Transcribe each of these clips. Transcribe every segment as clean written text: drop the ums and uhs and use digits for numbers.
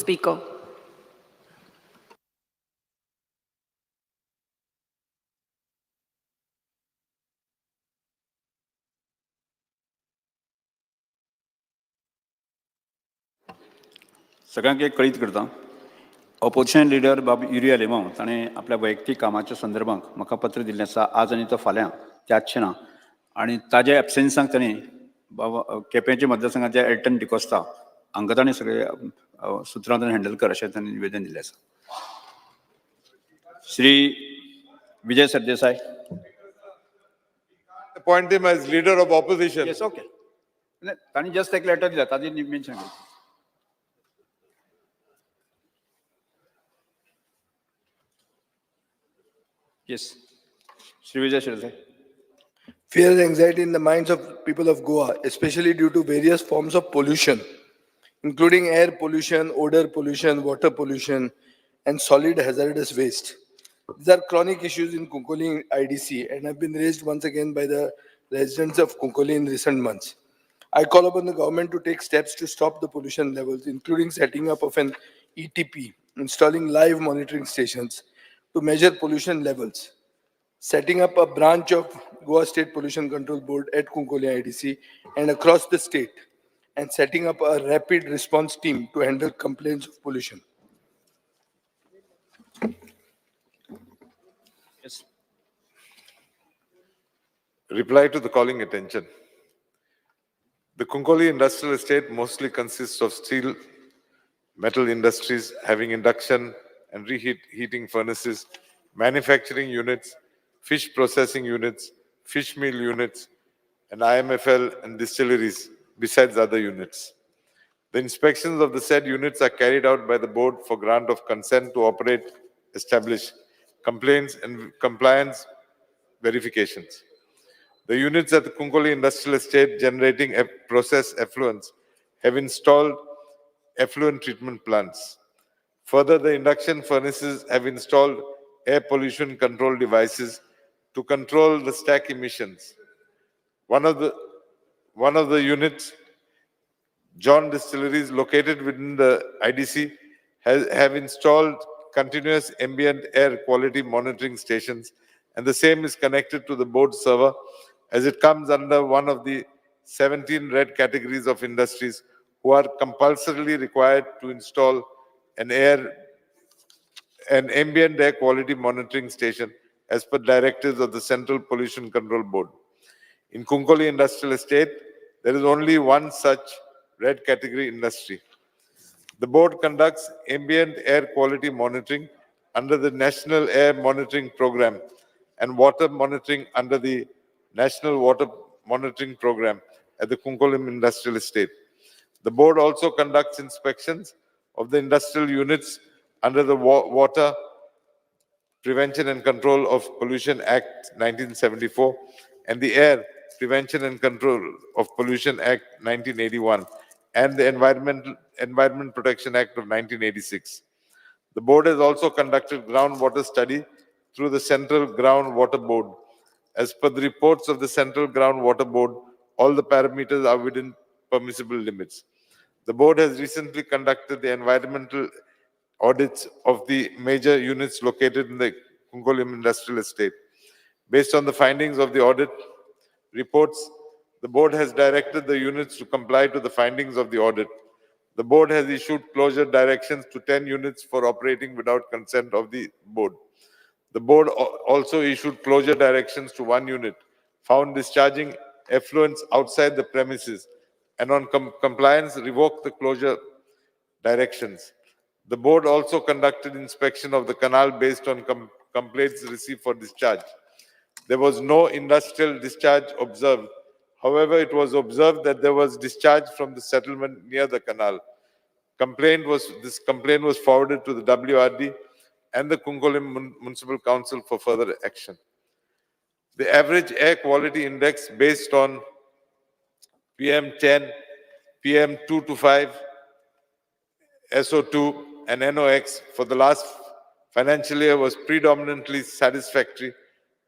Speaker. सगळ्यांक एक कळीत करता, ऑपोजिशन लिडर बाब युरी आलेमांव ताणें आपल्या वैयक्तीक कामाच्या संदर्भात म्हाका पत्र दिल्लें आसा. आज आनी तो फाल्यां ते आसचे ना आनी ताज्या एबसेन्साक ताणें बाबा केपेंच्या मतदारसंघाच्या एल्टन डिकोस्ता हांकां ताणें सगळे सुत्रां ताणें हँडल कर अशें ताणें निवेदन दिल्लें आसा. Shri Vijay Sardesai. Appoint him as leader of opposition. Yes, okay. तांणी जस्ट एक लेटर दिला, ताजी मेन्शन कर. Yes, Shri Vijay Sardesai. Fear and anxiety in the minds of people of Goa, especially due to various forms of pollution, including air pollution, odor pollution, water pollution, and solid hazardous waste. These are chronic issues in Cuncolim IDC and have been raised once again by the residents of Cuncolim in recent months. I call upon the government to take steps to stop the pollution levels, including setting up of an ETP, installing live monitoring stations to measure pollution levels, setting up a branch of Goa State Pollution Control Board at Cuncolim IDC and across the state, and setting up a rapid response team to handle complaints of pollution. Yes. Reply to the calling attention. The Cuncolim Industrial Estate mostly consists of steel, metal industries having induction and reheat heating furnaces, manufacturing units, fish processing units, fish meal units, and IMFL and distilleries, besides other units. The inspections of the said units are carried out by the board for grant of consent to operate, establish complaints and compliance verifications. The units at the Cuncolim Industrial Estate generating process effluents have installed effluent treatment plants. Further, the induction furnaces have installed air pollution control devices to control the stack emissions. One of the units, John Distilleries, located within the IDC, have installed continuous ambient air quality monitoring stations, and the same is connected to the board server as it comes under one of the 17 red categories of industries who are compulsorily required to install an ambient air quality monitoring station as per directives of the Central Pollution Control Board. In Cuncolim Industrial Estate, there is only one such red category industry. The board conducts ambient air quality monitoring under the National Air Monitoring Program and water monitoring under the National Water Monitoring Program at the Cuncolim Industrial Estate. The board also conducts inspections of the industrial units under the Water Prevention and Control of Pollution Act 1974 and the Air Prevention and Control of Pollution Act 1981 and the Environment Protection Act of 1986. The board has also conducted groundwater study through the Central Groundwater Board. As per the reports of the Central Groundwater Board, all the parameters are within permissible limits. The board has recently conducted the environmental audits of the major units located in the Cuncolim Industrial Estate. Based on the findings of the audit reports, the board has directed the units to comply to the findings of the audit. The board has issued closure directions to 10 units for operating without consent of the board. The board also issued closure directions to 1 unit found discharging effluents outside the premises and on compliance revoked the closure directions. The board also conducted inspection of the canal based on complaints received for discharge. There was no industrial discharge observed. However, it was observed that there was discharge from the settlement near the canal. This complaint was forwarded to the WRD and the Cuncolim Municipal Council for further action. The average air quality index based on PM10, PM2 to 5, SO2, and NOx for the last financial year was predominantly satisfactory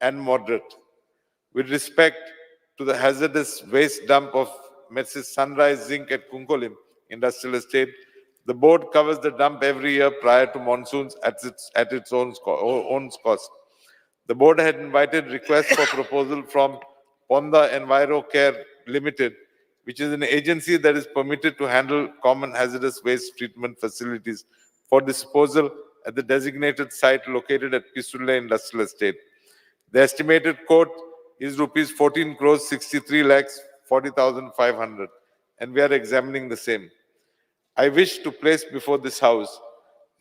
and moderate. With respect to the hazardous waste dump of Messrs. Sunrise Zinc at Cuncolim Industrial Estate, The board covers the dump every year prior to monsoons at its own cost. The board had invited requests for proposal from Ponda EnviroCare Limited, which is an agency that is permitted to handle common hazardous waste treatment facilities for disposal at the designated site located at Pissurlem Industrial Estate. The estimated quote is rupees 14 crores 63 lakhs 40,500, and we are examining the same. I wish to place before this house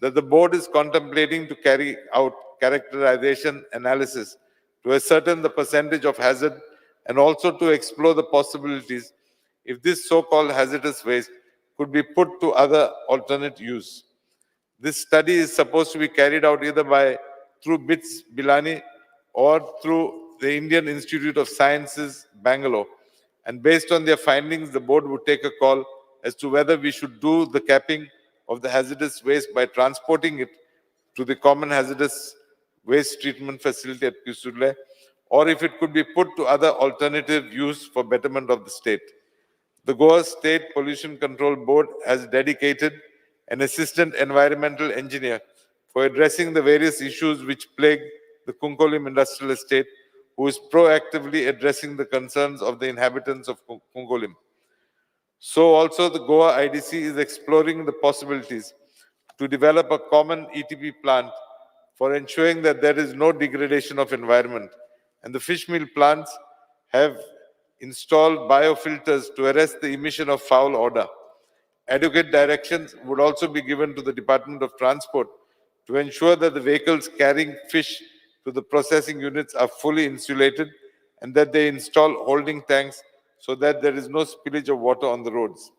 that the board is contemplating to carry out characterization analysis to ascertain the percentage of hazard and also to explore the possibilities if this so-called hazardous waste could be put to other alternate use. This study is supposed to be carried out either by through BITS Bilani or through the Indian Institute of Sciences, Bangalore. And based on their findings, the board would take a call as to whether we should do the capping of the hazardous waste by transporting it to the common hazardous waste treatment facility at Pissurlem, or if it could be put to other alternative use for betterment of the state. The Goa State Pollution Control Board has dedicated an assistant environmental engineer for addressing the various issues which plague the Cuncolim Industrial Estate, who is proactively addressing the concerns of the inhabitants of Cuncolim. So also the Goa IDC is exploring the possibilities to develop a common ETP plant for ensuring that there is no degradation of environment. And the fish meal plants have installed biofilters to arrest the emission of foul odor. Adequate directions would also be given to the Department of Transport to ensure that the vehicles carrying fish to the processing units are fully insulated and that they install holding tanks so that there is no spillage of water on the roads.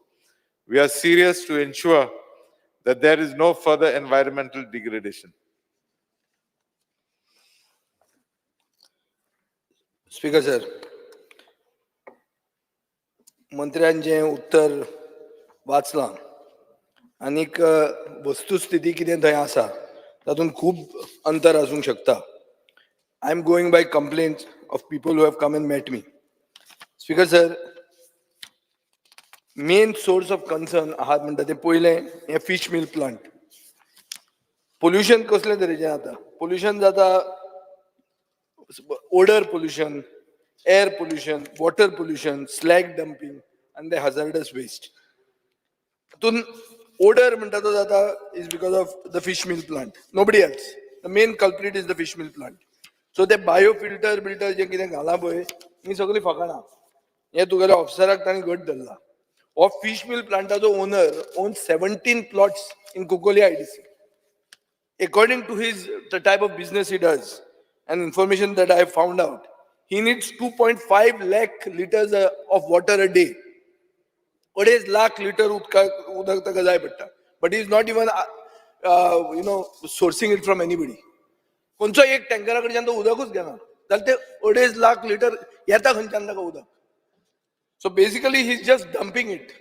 We are serious to ensure that there is no further environmental degradation. Speaker sir, मंत्र्यान जें उत्तर वाचलां आनीक वस्तुस्थिती कितें थंय आसा तातूंत खूब अंतर आसूंक शकता. I am going by complaints of people who have come and met me. Speaker sir, main source of concern आहात म्हणटा तें पयलें हें फिश मिल प्लांट. पोल्युशन कसले तरेचें जाता? पोल्युशन जाता odor pollution, air pollution, water pollution, slag dumping, and the hazardous waste. तातूंत odor म्हणटा तो जाता is because of the fish meal plant. Nobody else. The main culprit is the fish meal plant. So ते biofilter बिल्टर जे कितें घालां पळय, ही सगळीं फकाणां. हे तुगेल्या ऑफिसराक तांणी घट धरला. हो fish mill प्लांटाचो owner own 17 plots in Cuncolim IDC. According to his the type of business he does and information that I have found out, he needs 2.5 lakh liters of water a day. अडेज lakh litre उदका उदक ताका जाय पडटा, but is not even sourcing it from anybody. खंयचो एक टँकरा कडच्यान तो उदकूच घेना जाल्यार ते अडेज लाख लिटर येता खंयच्यान ताका उदक? So basically he is just dumping it.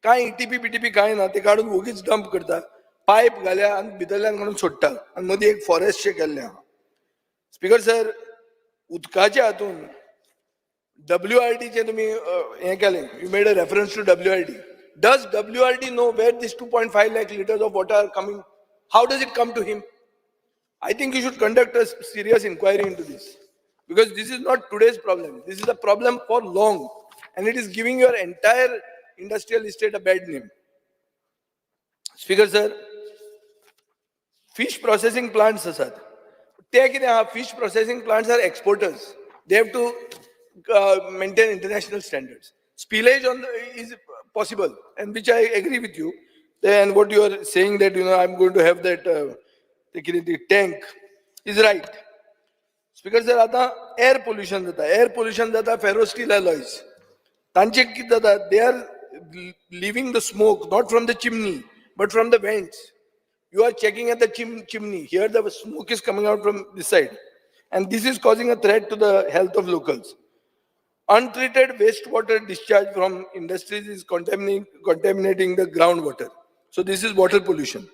कांय इटीपी बीटीपी कांय ना. ते काडून वोगीच डंप करता, पायप घाल्या आनी भितरल्यान काडून सोडटा आनी मदीं एक फॉरेस्ट शें केल्लें आहा. स्पीकर सर, उदकाच्या हातून डब्ल्यू आर डीचे तुमी हें केलें, you made a reference to WRD. Does WRD know where this 2.5 lakh liters of water are coming? How does it come to him? I think you should conduct a serious inquiry into this because this is not today's problem. This is a problem for long and it is giving your entire industrial estate a bad name. Speaker sir, fish processing plants आसात ते कितें आहा, fish processing plants are exporters. They have to maintain international standards. Spillage on is possible, and which I agree with you. Then what you are saying that I am going to have that ते कितें ती tank is right. Speaker sir, आतां air pollution जाता. Air pollution जाता फेरो steel alloys तांचे कितें जाता, they are leaving the smoke not from the chimney but from the vents. You are checking at the chimney. Here the smoke is coming out from this side. And this is causing a threat to the health of locals. Untreated wastewater discharge from industries is contaminating the groundwater. So this is water pollution.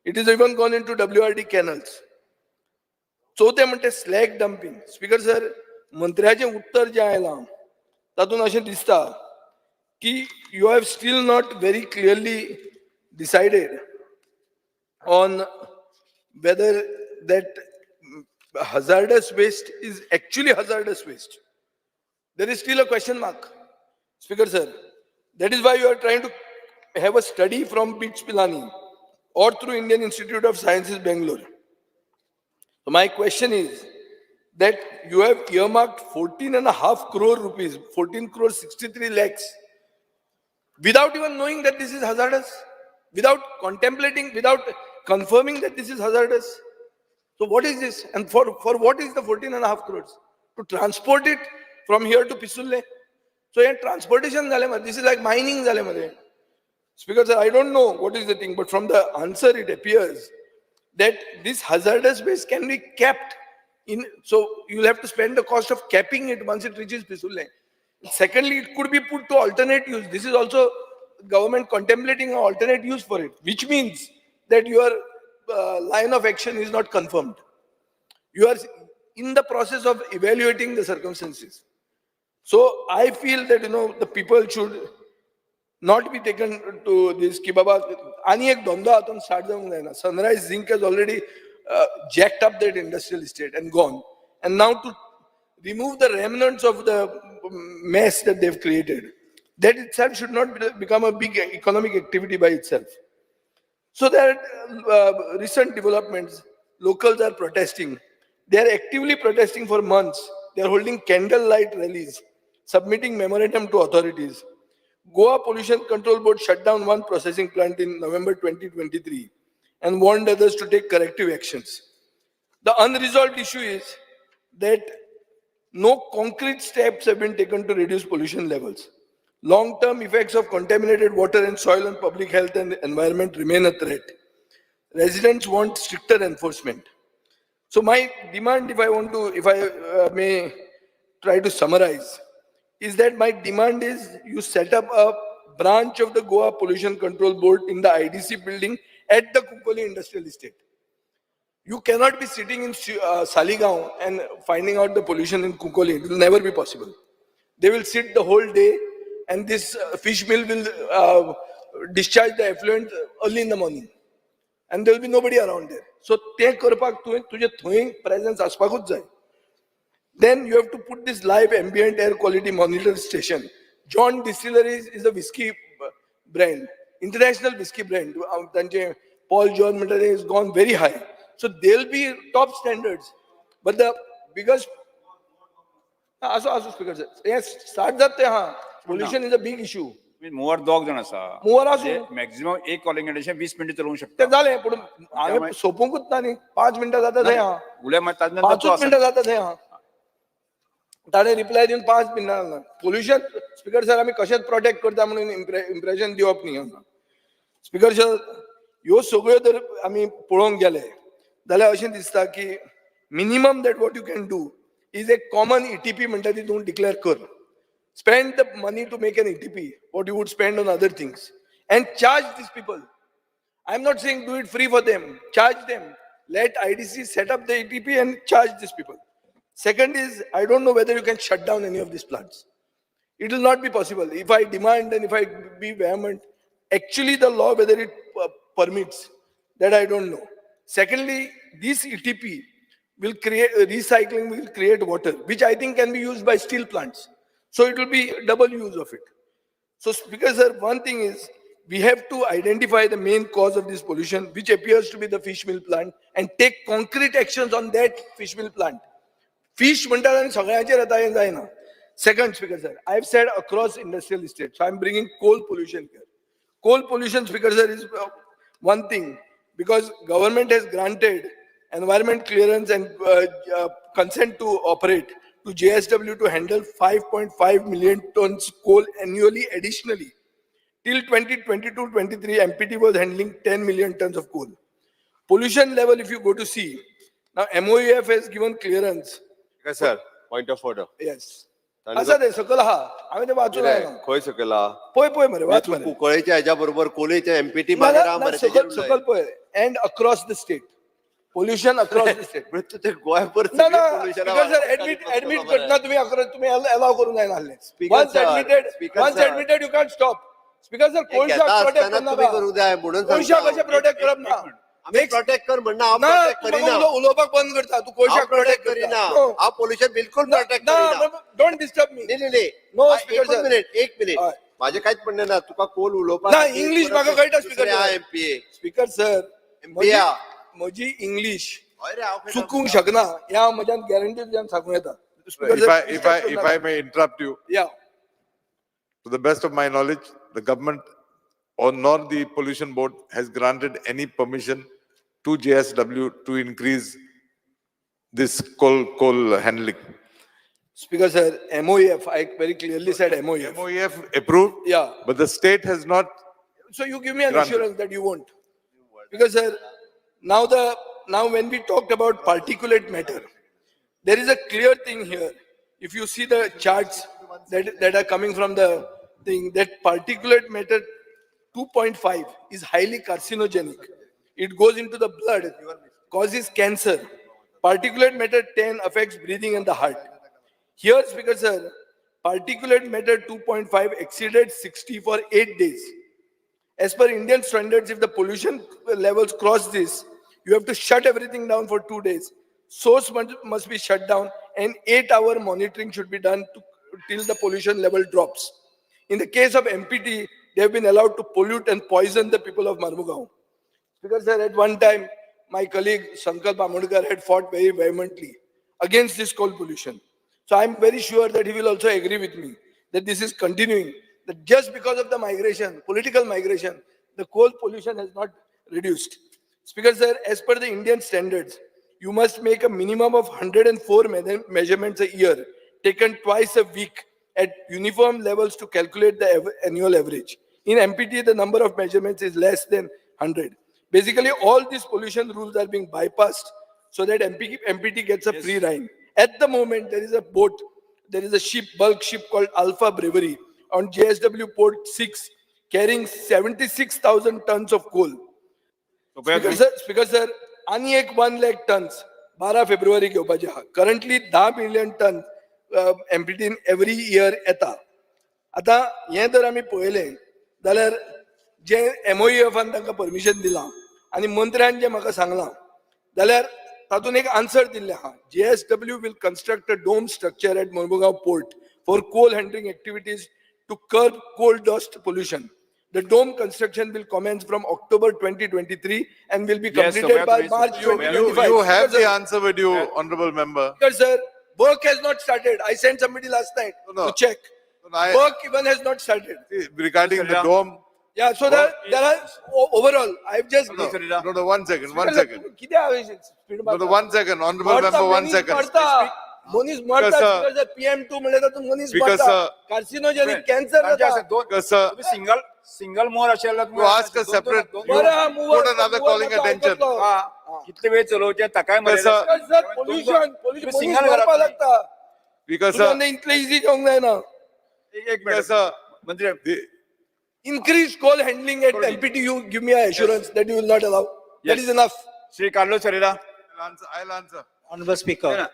It is even gone into WRD canals. चवथें म्हणटे slag dumping. Speaker sir, मंत्र्याचें उत्तर जें आयलां तातूंत अशें दिसता की you have still not very clearly decided on whether that hazardous waste is actually hazardous waste. There is still a question mark, Speaker sir. That is why you are trying to have a study from BITS Pilani or through Indian Institute of Sciences, Bangalore. So my question is that you have earmarked 14.5 crore rupees, 14 crore 63 lakhs, without even knowing that this is hazardous, without contemplating, without confirming that this is hazardous. So what is this? And for what is the 14.5 crores? To transport it from here to Pissurlem? So here transportation झाले मध्ये, this is like mining झाले मध्ये. Speaker sir, I don't know what is the thing, but from the answer it appears that this hazardous waste can be kept in, so you'll have to spend the cost of capping it once it reaches Pissurlem. Secondly, it could be put to alternate use. This is also government contemplating an alternate use for it, which means that your line of action is not confirmed. You are in the process of evaluating the circumstances. So I feel that the people should not be taken to this की बाबा आनी एक धंदो हातून start जावंक जायना. Sunrise Zinc has already jacked up that industrial estate and gone. And now to remove the remnants of the mess that they've created, that itself should not become a big economic activity by itself. So there are recent developments. Locals are protesting. They are actively protesting for months. They are holding candlelight rallies, submitting memorandum to authorities. Goa Pollution Control Board shut down one processing plant in November 2023 and warned others to take corrective actions. The unresolved issue is that no concrete steps have been taken to reduce pollution levels. Long-term effects of contaminated water and soil on public health and environment remain a threat. Residents want stricter enforcement. So my demand, if I may try to summarize, is that my demand is you set up a branch of the Goa Pollution Control Board in the IDC building at the Cuncolim Industrial Estate. You cannot be sitting in Saligao and finding out the pollution in Cuncolim. It will never be possible. They will sit the whole day and this fish mill will discharge the effluent early in the morning. And there will be nobody around there. So ते करपाक तुवें तुजें थंय presence आसपाकूच जाय. Then you have to put this live ambient air quality monitor station. John Distilleries is a whiskey brand, international whiskey brand. तांचे Paul John म्हणटा ते is gone very high. So they'll be top standards. But the biggest आसो आसो speaker sir, हें start जाता तें आहा. Pollution is a big issue. Mover दोग जाण आसा. मुवर आसूं. मॅक्झिमम एक कॉलिंग कंडिशन 20 मिनटां चलोवंक शकता. तें जालें पूण हांवें सोंपूंकूच ना न्ही. 5 मिनटां जाता थंय आहा. उलय मागीर ताजे नंतर तो पांचूच आसा. मिनटां जाता थंय आहा. ताणें रिप्लाय दिवन 5 मिनटां जालें. पोल्युशन स्पीकर सर आमी कशेंच प्रोटेक्ट करता म्हणून इम्प्रेशन दिवप न्ही हांगा. स्पीकर सर ह्यो सगळ्यो जर आमी पळोवंक गेले जाल्यार अशें दिसता की minimum that what you can do is a common ETP म्हणटा ती तूं डिक्लेअर कर. Spend the money to make an ETP, what you would spend on other things, and charge these people. I'm not saying do it free for them. Charge them. Let IDC set up the ETP and charge these people. Second is, I don't know whether you can shut down any of these plants. It will not be possible. If I demand and if I be vehement, actually the law, whether it permits, that I don't know. Secondly, this ETP will create, recycling will create water, which I think can be used by steel plants. So it will be double use of it. So Speaker sir, one thing is, we have to identify the main cause of this pollution, which appears to be the fish mill plant, and take concrete actions on that fish mill plant. Fish म्हणटात आनी सगळ्यांचेर येता हें जायना. Second, Speaker sir, I have said across industrial estate, so I am bringing coal pollution here. Coal pollution, Speaker sir, is one thing, because government has granted environment clearance and consent to operate to JSW to handle 5.5 million tons coal annually additionally. Till 2022-23, MPT was handling 10 million tons of coal. Pollution level, if you go to see, now MOEF has given clearance. Sir, point of order. Yes. आसा ते सकयल आहा, हांवें ते वाचून आयलां. खंय सकयल आहा? पळय पळय मरे, वाच मरे. कुंकळेच्या हेच्या बरोबर कोलेच्या एमपीटी ना, मागीर ना, आहा ना, मरे, सकयल तेजेर उलय. सकयल पळय. And across the state. Pollution across the state. म्हणजे ते गोंयभर ना ना, सगळें pollution speaker sir, आहा. एडमिट करतना तुम्ही अकरा तुम्ही अलाव करूंक जायना आसलें. Speaker once sir, admitted, Speaker once sir. Admitted you can't stop. Speaker sir, हे कोळशाक घेता प्रोटेक्ट आसतना तुमी करनाका. करूंक जाय म्हणून कोळशाक सांगता. कशें प्रोटेक्ट करप ना? आमी Next- protect कर म्हणना, हांव ना, प्रोटेक्ट तूं करिना. म्हाका उलोवपाक बंद करता. तूं हांव कोळशाक प्रोटेक्ट प्रोटेक्ट करिना. करता. हांव पोल्युशन बिलकुल प्रोटेक्ट करिना. Don't disturb me. न्ही न्ही न्ही. No, हा, speaker एकूच sir. Minute, एक मिनिट. हय. माझे कांयच म्हणणें ना, तुका कोल उलोवपाक ना, इंग्लीश म्हाका कळटा, speaker sir. MPA. Speaker sir, MPA. म्हजी इंग्लीश हय रे, हांव खंय चुकूंक शकना हें हांव म्हज्यान गॅरंटी तुज्यान सांगूं येता. If I may interrupt you, yeah. To the best of my knowledge, the government or nor the pollution board has granted any permission to JSW to increase this coal handling. Speaker sir, MOEF, I very clearly said MOEF. MOEF approved. Yeah. But the state has not. So you give me an Granted. Assurance that you won't. Because sir, now when we talked about particulate matter, there is a clear thing here. If you see the charts that are coming from the thing, that particulate matter 2.5 is highly carcinogenic. It goes into the blood, causes cancer. Particulate matter 10 affects breathing and the heart. Here, Speaker sir, particulate matter 2.5 exceeded 60 for 8 days. As per Indian standards, if the pollution levels cross this, you have to shut everything down for 2 days. Source must be shut down and 8-hour monitoring should be done till the pollution level drops. In the case of MPT, they have been allowed to pollute and poison the people of Marmugao. Because sir, at one time, my colleague Sankalp Amodkar had fought very vehemently against this coal pollution. So I'm very sure that he will also agree with me that this is continuing, that just because of the migration, political migration, the coal pollution has not reduced. Speaker sir, as per the Indian standards, you must make a minimum of 104 measurements a year, taken twice a week at uniform levels to calculate the annual average. In MPT, the number of measurements is less than 100. Basically, all these pollution rules are being bypassed so that MPT gets a free ride. At the moment, there is a boat, there is a ship, bulk ship called Alpha Bravery on JSW Port 6, carrying 76,000 tons of coal. सोपया. Speaker sir, आनी एक 1 lakh tons 12 फेब्रुवारी घेवपाचे आहा. Currently 10 million ton एमपीटीन every year येता. आतां हें जर आमी पळयलें जाल्यार जे एमओईएफान तांकां परमिशन दिलां आनी मंत्र्यान जें म्हाका सांगलां जाल्यार तातूंत एक आन्सर दिल्लें आहा. JSW will construct a dome structure at Mormugao port for coal handling activities to curb coal dust pollution. The dome construction will commence from October 2023 and will be Yes, completed Sophia, by please. March You, 2025. you have the Speaker, answer with you, honorable member. sir, sir, work has not started. I sent somebody last night No, no. to check. No, I- Work even has not started. Regarding the Sarila. dome, Yeah, so there are overall, I've just. no, no, no, one second, one second. कितें हांवें speed No, no, one second, honorable member, one second. मनीस मरता. Speaker, sir. PM 2 म्हणल्यार तातूंत मनीस Speaker, मरता. sir. Carcinogenic cancer तांचे जाता. आसा दोन. Speaker, sir. तुमी सिंगल सिंगल मोर अशें जाल्यार You ask a separate, you बरं हा, mover- put another mover calling मातसो attention. आयकतलो. हा, कितले वेळ चलोवचें ताकाय Speaker, sir. Speaker, sir, pollution, pollution, मनीस सिंगल मरपाक लागता. Speaker, sir, तुज्यान इतलें इजी जावंक जायना. एक Speaker, minute sir, मंत्री. Increase coal handling at MPT, you give me an assurance that you will not allow. That Yes. is enough. Shri Carlo Ferreira. I'll answer. Honorable Speaker,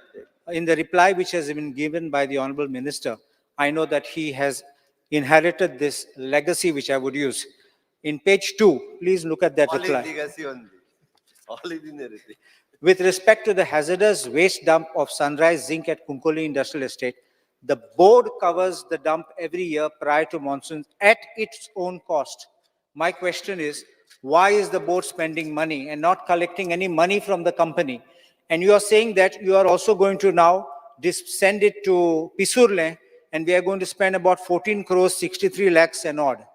in the reply which has been given by the Honorable Minister, I know that he has inherited this legacy which I would use. In page 2, please look at that All is reply. legacy only. All is inherited. With respect to the hazardous waste dump of Sunrise Zinc at Kunkoli Industrial Estate, the board covers the dump every year prior to monsoons at its own cost. My question is, why is the board spending money and not collecting any money from the company? And you are saying that you are also going to now send it to Pisurle, and we are going to spend about 14 crores, 63 lakhs and odd.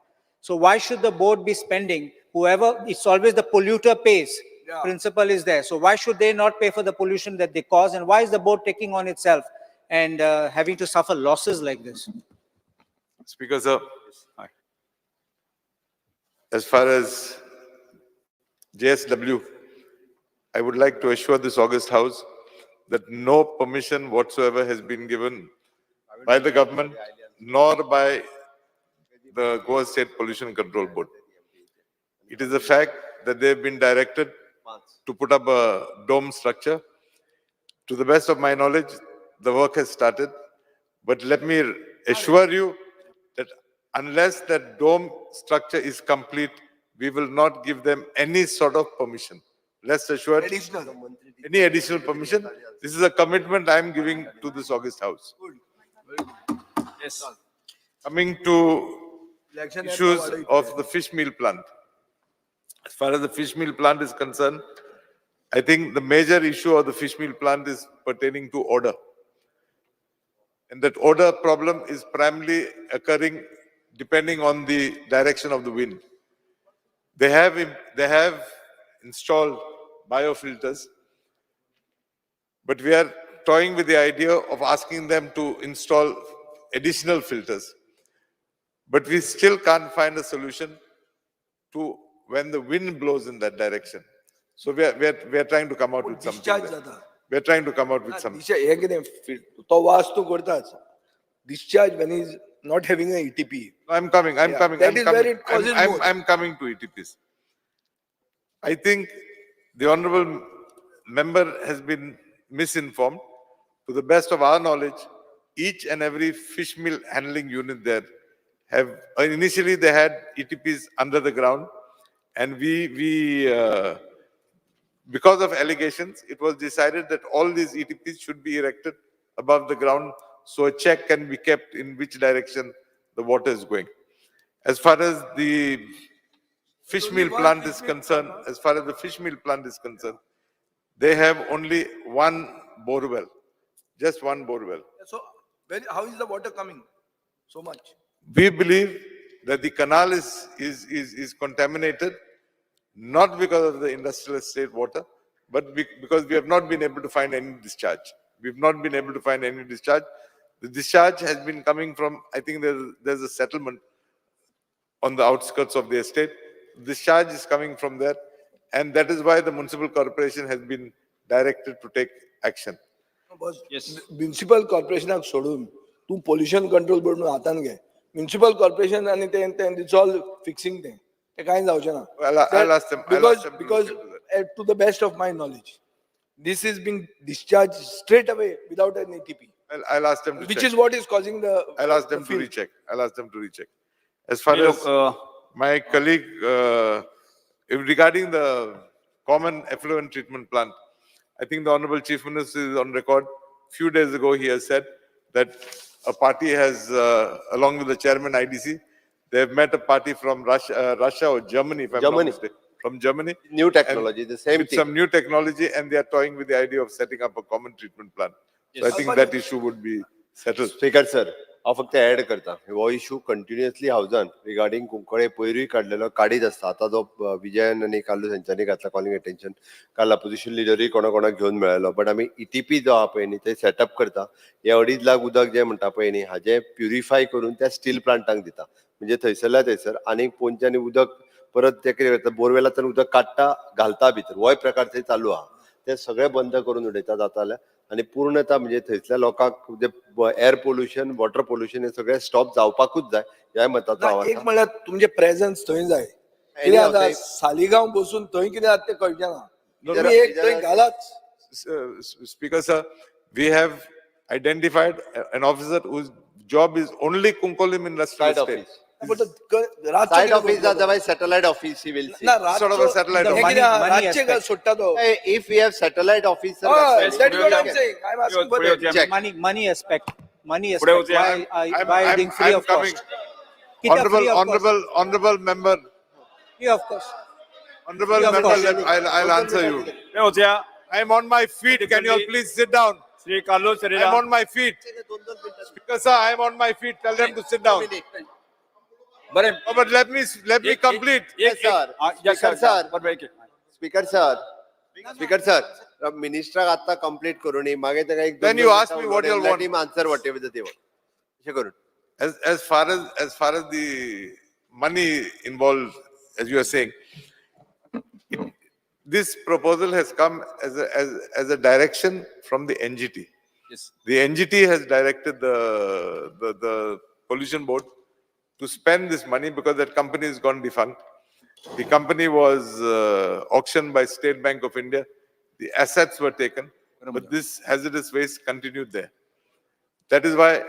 So why should the board be spending? Whoever, it's always the polluter pays. Yeah. Principle is there. So why should they not pay for the pollution that they cause? And why is the board taking on itself and having to suffer losses like this? Speaker, sir. As far as JSW, I would like to assure this august house that no permission whatsoever has been given by the government nor by the Goa State Pollution Control Board. It is a fact that they have been directed to put up a dome structure. To the best of my knowledge, the work has started. But let me assure you that Unless that dome structure is complete, we will not give them any sort of permission. Rest assured, Additional. any additional permission. This is a commitment I am giving to this August House. Yes. Coming to Election issues of the fish meal plant. As far as the fish meal plant is concerned, I think the major issue of the fish meal plant is pertaining to odor. And that odor problem is primarily occurring depending on the direction of the wind. They have installed biofilters, but we are toying with the idea of asking them to install additional filters. But we still can't find a solution to when the wind blows in that direction. So we are trying to come out with something. Discharge there. जाता. We are trying to come out with something. दिशा हें कितें तो वास तूं करताच discharge when is not having a ETP. I'm coming, I'm Yeah, coming, that I'm is coming. where it causes more. I'm coming to ETPs. I think the honorable member has been misinformed. To the best of our knowledge, each and every fish meal handling unit there have, initially they had ETPs under the ground, and because of allegations, it was decided that all these ETPs should be erected above the ground, so a check can be kept in which direction the water is going. As far as the fish meal one plant fish is meal concerned, as far as the fish meal plant is concerned, they have only one bore well, just one bore well. So when, how is the water coming so much? We believe that the canal is contaminated, not because of the industrial estate water, but because we have not been able to find any discharge. We've not been able to find any discharge. The discharge has been coming from, I think there's a settlement on the outskirts of the estate. Discharge is coming from there, and that is why the municipal corporation has been directed to take action. Yes. Municipal कॉर्पोरेशनाक सोडून तूं pollution control board म्हणून हातान घे. Municipal corporation आनी ते ते it's all fixing तें तें कांय जावचें ना. I'll ask them- I'll ask them to look Because into that. To the best of my knowledge, this is being discharged straight away without an ETP, I'll ask them to which check. is what is causing the. I'll ask them the to filth. recheck. I'll ask them to recheck. As far लोक as my colleague, if regarding the common effluent treatment plant, I think the Honorable Chief Minister is on record. Few days ago, he has said that a party has, along with the chairman IDC, they have met a party from Russia or Germany, if I'm not Germany. mistaken, from Germany. New and technology, the same with thing. some new technology, and they are toying with the idea of setting up a common treatment plant. So I Yes. think that issue would be settled. Speaker sir, हांव फक्त add करता. हो issue continuously हावजान regarding Cuncolim पयरूय काडलेलो काडीत आसता. आतां जो विजयन आनी कार्लूस हेंच्यांनी घातला कॉलिंग अटेन्शन, काल अपोजिशन लिडरूय कोणा कोणाक घेवन मेळ्ळो. बट आमी इटीपी जो आहा पळय न्ही ते सेटअप करता. हे 2.5 लाख उदक जें म्हणटा पळय न्ही हाजें प्युरिफाय करून त्या स्टील प्लांटांक दिता. म्हणजे थंयसरल्या थंयसर आनी पोंच्यानी उदक परत ते कितें करता, बोरवेलांतल्यान उदक काडटा घालता भितर. होय प्रकार थंय चालू आहा. ते सगळे बंद करून उडयता जाता जाल्यार आनी पूर्णता म्हणजे थंयसल्या लोकांक जे एअर पोल्युशन वॉटर पोल्युशन हे सगळे स्टॉप जावपाकूच जाय ह्या मताचो हांव ना, एक आसा. म्हणल्यार तुमचे प्रेझन्स थंय जाय. कितें Anyhow, जाता ते- सालिगांव बसून थंय कितें जाता तें कळचें ना. No, तुमी एक थंय घालाच. Speaker sir, we have identified an officer whose job is only Kunkolim Industrial Side Estate. office. पण तो रातचो सायड कितें ऑफिस करतलो? जाता satellite office he will see. ना Sort of a रातचो satellite हें office. कितें आहा, Money- money रातचें aspect. सोडटा तो. If we have satellite office हय, Yes, that is what I'm पुढे saying. I'm asking for पुढे that. वचूया. Check. Money, money aspect, money पुढे aspect. वचूया. Why, why being free I'm of coming. cost? कित्याक Honorable, free of cost? honorable member, Free of cost. honorable Free of member, cost. I'll answer you. पुढे वचूया. I'm on my feet. Can you all please sit down? Shri Carlos I'm Ferreira. on my feet. Speaker sir, I'm on my feet. Tell them to sit down. बरें. Oh, but let me complete. Yes, sir. Yes, Speaker, sir. बरें, एक- एक. Speaker sir, speaker sir, मिनिस्टराक आतां complete करूनी मागीर ताका एक Then you ask me what you all want. Answer whatever they want. अशें करून. As far as the money involved, as you are saying, this proposal has come as a direction from the NGT. Yes. The NGT has directed the pollution board to spend this money because that company has gone defunct. The company was auctioned by State Bank of India. The assets were taken, but this hazardous waste continued there. That is why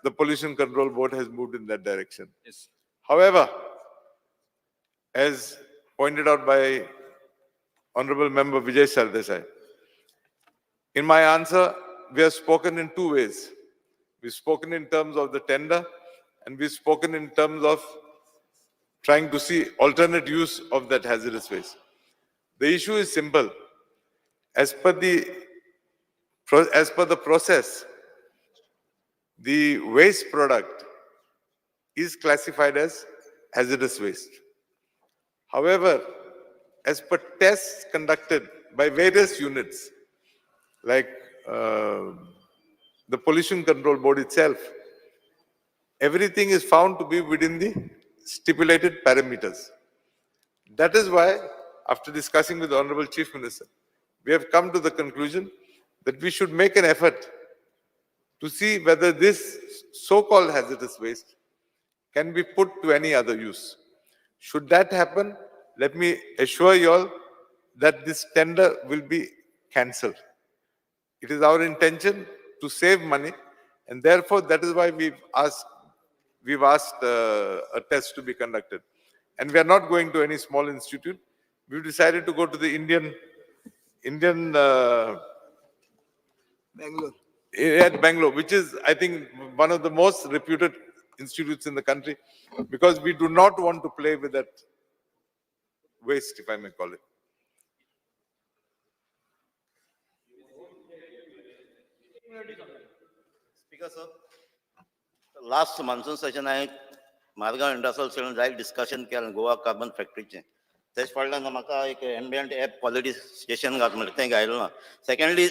the Pollution Control Board has moved in that direction. Yes. However, as pointed out by Honorable Member Vijay Sardesai, in my answer, we have spoken in two ways. We've spoken in terms of the tender and we've spoken in terms of trying to see alternate use of that hazardous waste. The issue is simple. As per the, as per the process, the waste product is classified as hazardous waste. However, as per tests conducted by various units, like the Pollution Control Board itself, everything is found to be within the stipulated parameters. That is why, after discussing with the Honorable Chief Minister, we have come to the conclusion that we should make an effort to see whether this so-called hazardous waste can be put to any other use. Should that happen, let me assure you all that this tender will be cancelled. It is our intention to save money, and therefore that is why we've asked a test to be conducted. And we are not going to any small institute. We've decided to go to the Indian Bangalore. At Bangalore, which is, I think, one of the most reputed institutes in the country, because we do not want to play with that waste, if I may call it. Speaker sir, last monsoon session हांवें Margao industrial Seshan जायत discussion केलें Goa carbon फॅक्टरीचें. तेज फाटल्यान म्हाका एक ambient air quality station घात म्हणलें, तें घायलें ना. सेकंडली,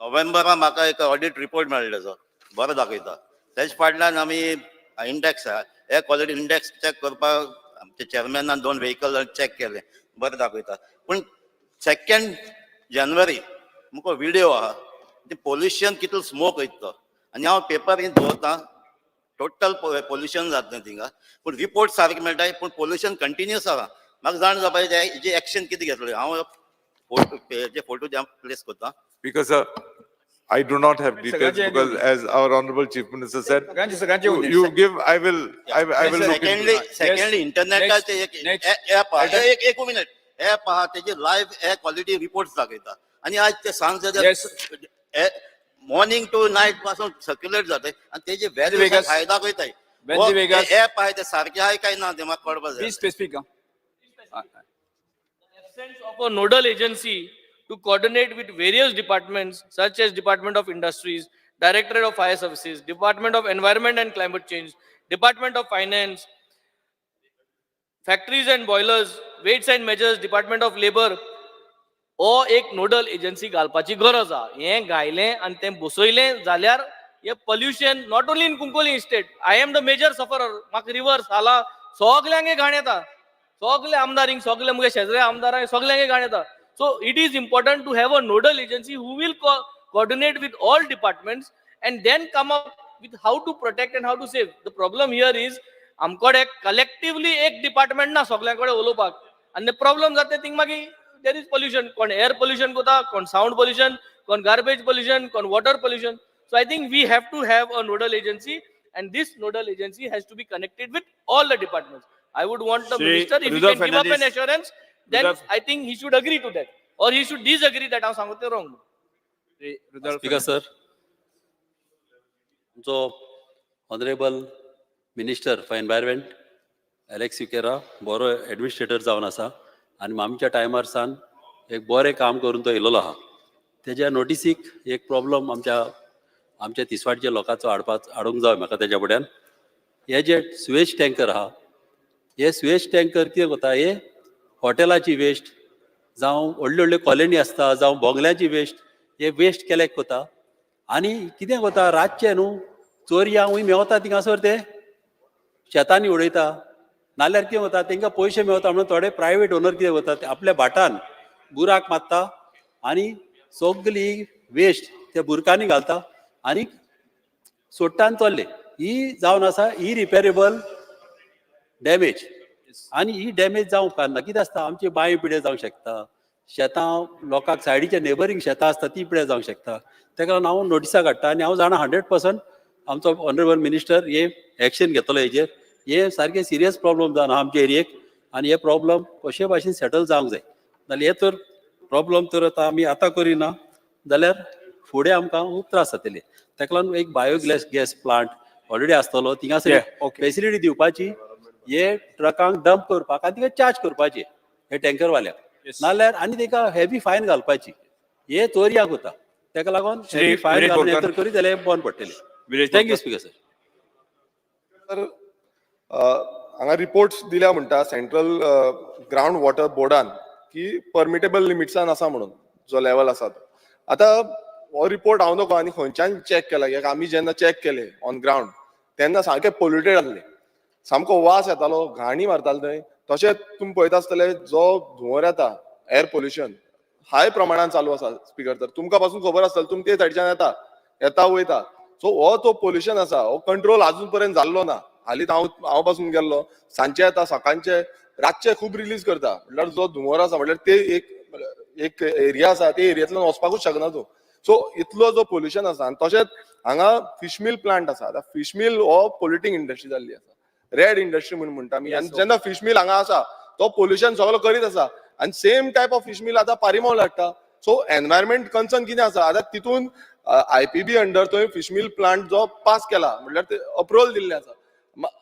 नोव्हेंबरा म्हाका एक ऑडिट रिपोर्ट मेळ्ळो तेजो बरो दाखयता. तेज फाटल्यान आमी index air quality index check करपाक आमच्या चेअरमॅनान दोन व्हेकल चॅक केले, बरें दाखयता. पूण सेकंड जानेवारी मुको विडियो आहा, ते पोल्युशन कितलो स्मोक वयता तो. आनी हांव पेपर दवरता, टोटल पोल्युशन जातलें थिंगा, पूण रिपोर्ट सारके मेळटा, पूण पोल्युशन कंटिन्युअस आहा. म्हाका जाण जावपा जाय हेजी एक्शन कितें घेतलें. हांव फोटो जे फोटो प्लेस करता. Because sir, I do not have details सगळ्यांचे because as our honorable chief minister said, सगळ्यांचे सगळ्यांचे you, होऊ दे. you give, I will look into secondly it. Secondly इंटरनेटाचे एक Next. App आहा, एक एक मिनिट, ऍप आहा, तेजे लायव्ह एअर क्वॉलिटी रिपोर्ट दाखयता आनी आज ते सांज मॉर्निंग टू नायट पासून सर्क्युलेट जाते आनी तेजे व्हॅल्यू Vegas. हाय दाखयताय. Wendy Vegas. App आहा ते सारके आहाय काय ना ते म्हाका कळपा जाय. Be specific. Absence of a nodal agency to coordinate with various departments such as Department of Industries, Directorate of Fire Services, Department of Environment and Climate Change, Department of Finance, Factories and Boilers, Weights and Measures, Department of Labor, हो एक nodal agency घालपाची गरज आहा. हें घायलें आनी तें बसयलें जाल्यार हें pollution not only in Cuncolim estate, I am the major sufferer. म्हाका रिवर साला सगल्यांक घाण येता, सगळे आमदारींक, सगळे मुगे शेजरे आमदारांक सगल्यांक घाण येता. So it is important to have a nodal agency who will coordinate with all departments and then come up with how to protect and how to save. The problem here is आमकडे collectively एक department ना सगळ्यां कडेन उलोवपाक आनी problem जाता thing मागीर there is pollution. कोण एअर पोल्युशन करता, कोण सावंड पोल्युशन, कोण गार्बेज पोल्युशन, कोण water pollution. So I think we have to have a nodal agency and this nodal agency has to be connected with all the departments. I would want the Shri minister, if he Rudolph can give up an Fernandez. Assurance, then Rudolph. I think he should agree to that or he should disagree that हांव सांगता तें wrong. Shri Rudolph speaker sir, आमचो honourable minister for environment Alex Sequeira बरो administrator जावन आसा आनी आमच्या टायमार सान एक बरें काम करून तो येयलेलो आहा. तेज्या नोटिसीक एक प्रॉब्लम आमच्या तिसवाडच्या लोकांचो हाडपा हाडूंक जाय म्हाका. तेज्या फुड्यान हे जे सुवेज टँकर आहा, हे सुवेज टँकर कितें करता, हे हॉटेलाची वेस्ट जावं व्हडल्यो व्हडल्यो कॉलनी आसता जावं बोंगल्याची वेस्ट, हे वेस्ट कलेक्ट करता. आनी कितें करता, रातचें न्हू चोरयांकूय मेवता थिंगासर, ते शेतांनी उडयता. नाल्यार कितें वता, तांकां पयशे मेवता म्हणून थोडे प्रायवेट ओनर कितें करता, ते आपल्या भाटान बुराक मारता आनी सगली वेस्ट त्या बुरकांनी घालता आनी सोडटा आनी चल्ले. ही जावन आसा इरिपेरेबल डॅमेज आनी ही डॅमेज जावंक उपकारना. कितें आसता, आमची बांय पिड्यार जावंक शकता, शेतां लोकांक सायडीचे नेबरींग शेतां आसता ती पिड्यार जावंक शकता. ताका लागून हांव नोटिसां काडटा आनी हांव जाणा 100% आमचो ऑनरेबल मिनिस्टर हे एक्शन घेतलो हेजेर. हे सारकें सिरियस प्रॉब्लम जावन आहा आमच्या एरियेक आनी हे प्रॉब्लम कशे भाशेन सेटल जावंक जाय. नाल्यार हे तर प्रॉब्लम तर आतां आमी आतां करिना जाल्यार फुडें आमकां खूब त्रास जातले. ताका लागून एक बायोगॅस गॅस प्लांट ऑलरेडी आसतलो थिंगासर, फेसिलिटी दिवपाची, हे ट्रकांक डंप करपाक आनी तिका चार्ज करपाची हे टँकरवाल्याक, नाल्यार आनी तेका हेवी फायन घालपाची. हे चोरयाक वता, तेका लागून श्री हेवी फायन विरेश घालून हे तर बोरकर. करीत जाल्यार बंद पडटले. Viresh thank you Borkar. Speaker sir. तर हांगा रिपोर्ट्स दिल्या म्हणटा सेंट्रल ग्रावंड वॉटर बोर्डान की परमिटेबल लिमिट्सान आसा म्हणून जो लेवल आसा तो. आतां हो रिपोर्ट हांव नको आनी खंयच्यान चॅक केला कित्याक आमी जेन्ना चॅक केले ऑन ग्रावंड तेन्ना सामकें पोल्युटेड आसलें, सामको वास येतालो, घाणी मारताले थंय. तशेंच तुमी पळयता आसतले जो धुंवर येता, एअर पोल्युशन हाय प्रमाणान चालू आसा. स्पिकर तर, तुमकां पासून खबर आसतलें, तुमी ते सायडच्यान येता येता वयता. सो हो जो पोल्युशन आसा हो कंट्रोल अजून पर्यंत जाल्लो ना. हालींच हांव पासून गेल्लो, सांजचे येता, सकाळचे, रातचे खूब रिलीज करता. म्हणल्यार जो धुंवर आसा, म्हणल्यार ते एक एक एरिया आसा, ते एरियेंतल्यान वचपाकूच शकना तूं. सो इतलो जो पोल्युशन आसा. आनी तशेंच हांगा फिश मिल प्लांट आसा. आतां फिश मिल हो पोल्युटींग इंडस्ट्री जाल्ली आसा, रेड इंडस्ट्री म्हणून म्हणटा आमी. आनी जेन्ना फिश मिल हांगा आसा तो पोल्युशन सगळो करीत आसा आनी same type of fish mill आतां पारिमोल हाडटा. सो एनवायरमेंट कन्सर्न कितें आसा आतां तितून आयपीबी अंडर थंय फिश मिल प्लांट जो पास केला, म्हणल्यार ते अप्रुवल दिल्लें आसा.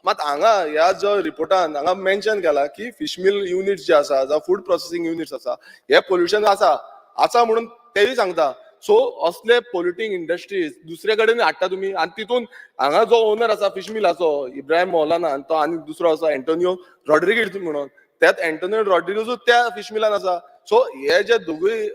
मात हांगा ह्या जो रिपोर्टान हांगा मेन्शन केला की फिश मिल युनिट्स जे आसा जावं फूड प्रोसेसिंग युनिट्स आसा, हे पोल्युशन आसा आसा म्हणून तेय सांगता. सो असले पोल्युटींग इंडस्ट्रीज दुसरे कडेन हाडटा तुमी. आनी तितून हांगा जो ओनर आसा फिश मिलाचो, इब्राहिम मौलाना, आनी तो आनी दुसरो आसा एंटोनियो रॉड्रिगीज म्हणून, त्यात एंटोनियो रॉड्रिगीजूच त्या फिश मिलान आसा. सो हे जे दोगूय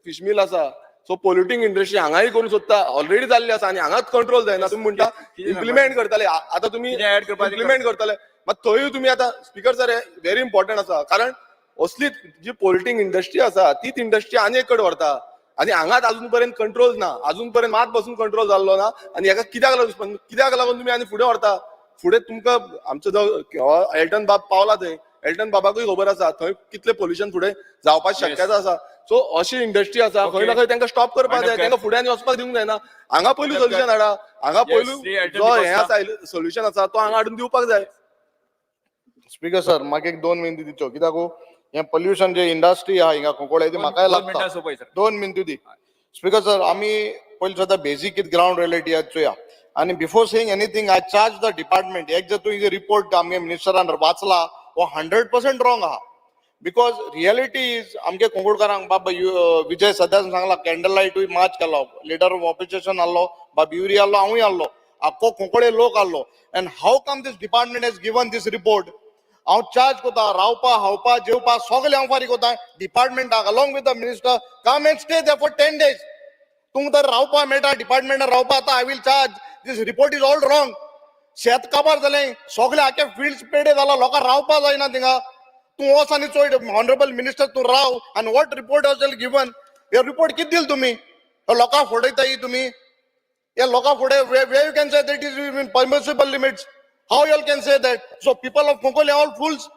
फिश मिल आसा, सो पोल्युटींग इंडस्ट्री हांगाय करूंक सोदता, ऑलरेडी जाल्ली आसा आनी हांगाच कंट्रोल जायना. तुमी म्हणटा इम्प्लिमेंट करतले, आतां तुमी कितें add करपाचें? इम्प्लिमेंट करतले, मात थंयूय तुमी आतां, स्पिकर सर, हे व्हेरी इम्पॉर्टंट आसा, कारण असली जी पोल्युटींग इंडस्ट्री आसा तीच इंडस्ट्री आनी एक कडेन व्हरता आनी हांगाच अजून पर्यंत कंट्रोल ना, अजून पर्यंत मात पासून कंट्रोल जाल्लो ना. आनी हेका कित्याक लागून, कित्याक लागून तुमी आनी फुडें व्हरता? फुडें तुमकां आमचो जो एल्टन बाब पावला थंय, एल्टन बाबाकूय खबर आसा थंय कितलें पोल्युशन फुडें जावपाची शक्यता आसा. सो अशी इंडस्ट्री आसा, खंय ना खंय तांकां स्टॉप करपाक जाय, तांकां फुडें आनी वचपाक दिवंक जायना. हांगा पयलू सोल्युशन हाडा, हांगा पयलू जो हें आसा, सोल्युशन आसा तो हांगा हाडून दिवपाक जाय. स्पीकर सर, म्हाका एक 2 मिनटी दिवचो, कित्याक हें पोल्युशन जे इंडस्ट्री आहा हिंगा कुंकळे ती म्हाकाय 2 मिनटां लागता. सोंपय सर. 2 मिनटू दी. स्पीकर सर, आमी पयलीं सद्दां बेजीक कितें ग्रावंड रियलिटी आहा चोया आनी before saying anything I charge the department. एक जर तुवें रिपोर्ट आमगे मिनिस्टरान वाचला, हो 100% रॉंग आहा, because reality is आमगे कुंकळकारांक बाबा विजय सदांच सांगला, कॅन्डल लायटूय मार्च केलो, लिडर ऑफ ऑपोजिशन आहलो, बाब युरी आहलो, हांवूय आहलो, आख्खो कुंकळे लोक आहलो. And how come this department has given this report? हांव चार्ज कोता, रावपा खावपा जेवपा सगळें हांव फारीक कोता डिपार्टमेंटाक along with the minister. Come and stay there for 10 days. तुमकां तर रावपा मेळटा डिपार्टमेंटान रावपा. आतां I will charge, this report is all wrong. शेत काबार जालें सगळें, आख्खे फिल्ड्स पेडे जाला, लोकां रावपा जायना थिंगा. तूं वच आनी चोय, ऑनरेबल मिनिस्टर, तूं राव आनी what report was given? हे रिपोर्ट कितें दिल तुमी? लोकांक फटयता ही तुमी. हे लोकां फुडें where you can say that is in permissible limits? How you can say that? So people of Cuncolim all fools?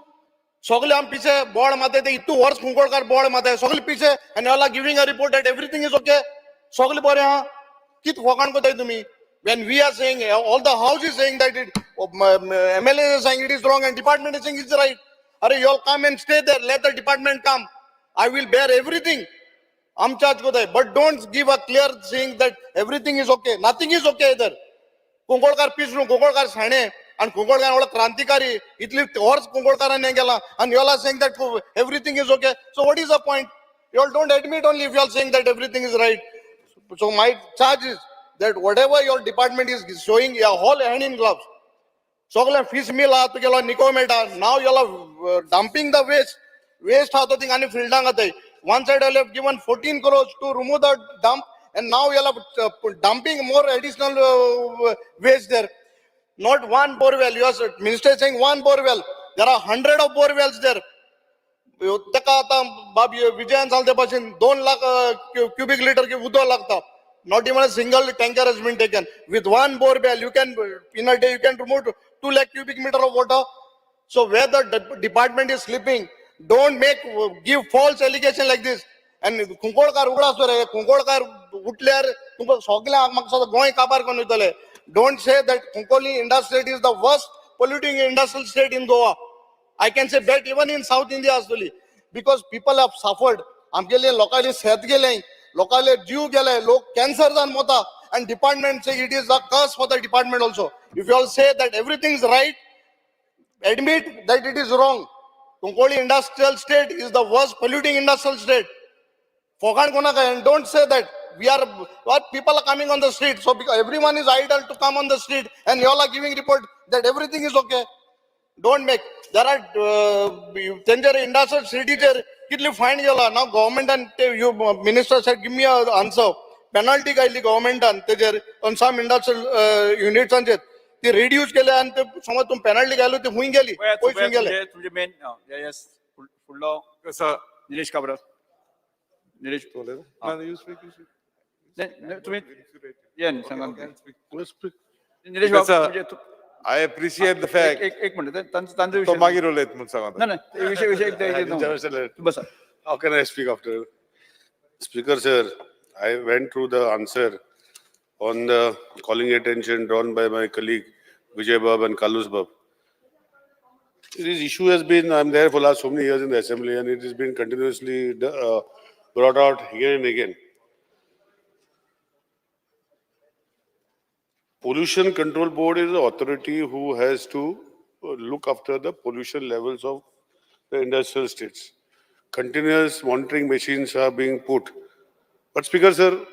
सगळे आम पिछे बोळ मारताय ते, इतू वर्स कुंकळकार बोळ मारताय सगळे पिछे and all are giving a report that everything is okay, सगळे बरें आहा. कित फकाण करताय तुमी? When we are saying, all the house is saying that it, MLA is saying it is wrong and department is saying it's right. अरे, you all come and stay there. Let the department come. I will bear everything. I'm charged with it. But don't give a clear saying that everything is okay. Nothing is okay either. Kunkalkar पिसरू, Kunkalkar शाणे आणि कुंकळकार व्हडलो क्रांतिकारी. इतली वर्स कुंकळकारांनी हें केलां आनी you all are saying that everything is okay. So what is the point? You all don't admit only if you are saying that everything is right. So my charge is that whatever your department is showing, your whole hand in gloves. सगळे fish मिल आहा तुगेलो, निको मेळटा. Now you are dumping the waste. Waste आहा तो thing आनी फिल्डांक घाताय. One side you have given 14 crores to remove the dump and now you are dumping more additional waste there. Not one bore well. Your minister is saying one bore well. There are hundred of bore wells there. ताका आतां बाब विजयान सांगले ते भाशेन 2 lakh cubic litre उदक लागता. Not even a single tanker has been taken. With one bore well, you can, in a day you can remove 2 lakh cubic meter of water. So where the department is sleeping? Don't make give false allegation like this. And Kunkalkar उगडास रे, कुंकळकार उठल्यार तुमकां सगळ्यांक म्हाका दिसता गोंय काबार करून वयतले. Don't say that Cuncolim industrial is the worst polluting industrial state in Goa. I can say that even in South India आसतली, because people have suffered. आमगेले लोकांले शेत गेले, लोकांले जीव गेले, लोक कॅन्सर जावन मरता, and department say it is a curse for the department also. If you all say that everything is right, admit that it is wrong. Cuncolim industrial state is the worst polluting industrial state. फोगाण कोणाक, and don't say that we are what people are coming on the street. So because everyone is idle to come on the street, and you all are giving report that everything is okay. Don't make. There are तेंचेर industrial सिटीचेर कितली fine गेला ना गव्हर्मेंटान. ते you minister said, give me a answer. Penalty घायली गव्हर्मेंटान तेजेर on some industrial युनिट्सांचेर, ती reduce केले आनी ते समज तुमी पेनल्टी घायलो, ती हुंय गेली, पयस हुंय गेले. तुमचे मेन येस फुडलो. Sir, Nilesh Cabral, Nilesh. No, you speak, you speak. नाही, नाही, तुम्ही या न्ही, सांगा. निलेश Because, बाब, म्हणजे I appreciate the fact. एक एक मिनिट, तांचो तो विषय मागीर उलयत म्हूण सांगता. ना ना, ते विषय तूं बसा. How can I speak after? Speaker, sir, I went through the answer on the calling attention drawn by my colleague Vijay Bab and Kalus Bab. This issue has been, I'm there for last so many years in the assembly, and it has been continuously brought out again and again. Pollution Control Board is the authority who has to look after the pollution levels of the industrial states. Continuous monitoring machines are being put. But Speaker sir,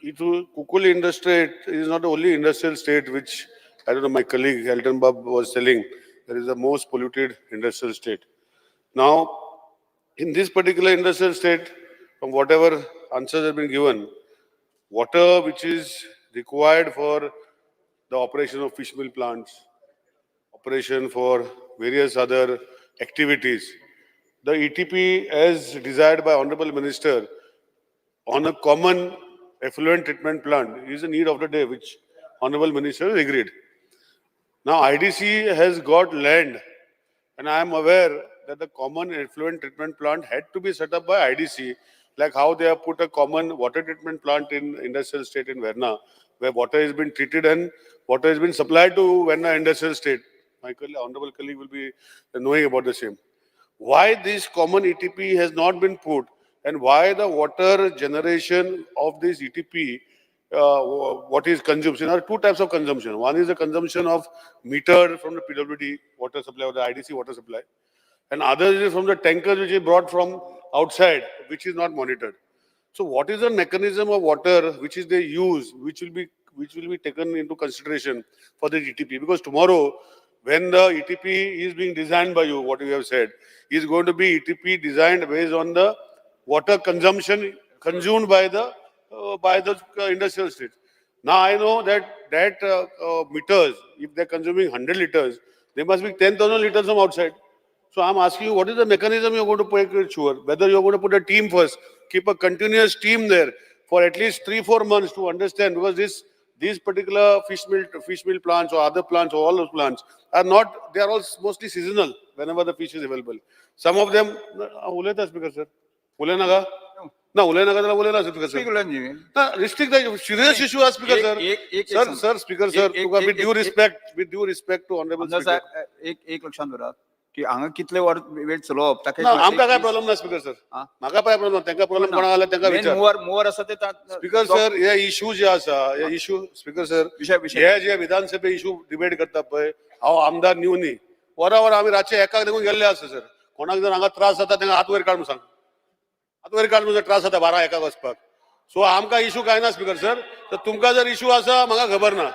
Cuncolim industry is not the only industrial state which, I don't know, my colleague Elton Bob was telling, that is the most polluted industrial state. Now, in this particular industrial state, from whatever answers have been given, water which is required for the operation of fish mill plants, operation for various other activities, the ETP as desired by Honorable Minister on a common effluent treatment plant is a need of the day, which Honorable Minister has agreed. Now, IDC has got land, and I am aware that the common effluent treatment plant had to be set up by IDC, like how they have put a common water treatment plant in industrial state in Verna, where water has been treated and water has been supplied to Verna industrial state. My honorable colleague will be knowing about the same. Why this common ETP has not been put, and why the water generation of this ETP, what is consumption? There are two types of consumption. One is the consumption of meter from the PWD water supply or the IDC water supply, and others is from the tankers which is brought from outside, which is not monitored. So what is the mechanism of water which is they use, which will be taken into consideration for the ETP? Because tomorrow, when the ETP is being designed by you, what you have said, is going to be ETP designed based on the water consumption consumed by the industrial state. Now I know that meters, if they're consuming 100 liters, they must be 10,000 liters from outside. So I'm asking you, what is the mechanism you're going to make it sure? Whether you're going to put a team first, keep a continuous team there for at least 3-4 months to understand, because these particular fish mill plants or other plants or all those plants are not, they are all mostly seasonal whenever the fish is available. Some of them, उलयता speaker sir. उलय नाका? ना, उलय नाका जाल्यार उलयना speaker sir. Speak उलय न्ही. ना, restrict the serious issue आहा speaker sir. एक Sir, सांग. sir, speaker sir, तुका with due respect to honorable आमदार speaker. साहेब, एक एक लक्षात दवरात की हांगा कितले वर वेळ चलोवप ताका ना, आमकां काय प्रॉब्लेम ना स्पीकर सर. हा? म्हाका काय प्रॉब्लेम ना, तांकां प्रॉब्लेम कोणाक आला तांकां विचार. मुवर मुवर आसा ते स्पीकर सर, हे इशू जे आसा, हे इशू स्पीकर सर, विशय विशय हे जे विधानसभे इशू डिबेट करता पळय, हांव आमदार न्यू न्ही, वरां वरां आमी रातचे एकाक देखून गेल्ले आसा सर. कोणाक जर हांगा त्रास जाता तांकां हात वयर काड म्हणून सांग, हात वयर काड म्हणून, त्रास जाता 12-1 वचपाक. सो आमकां इशू काय ना स्पीकर सर. तर तुमकां जर इशू आसा म्हाका खबर ना.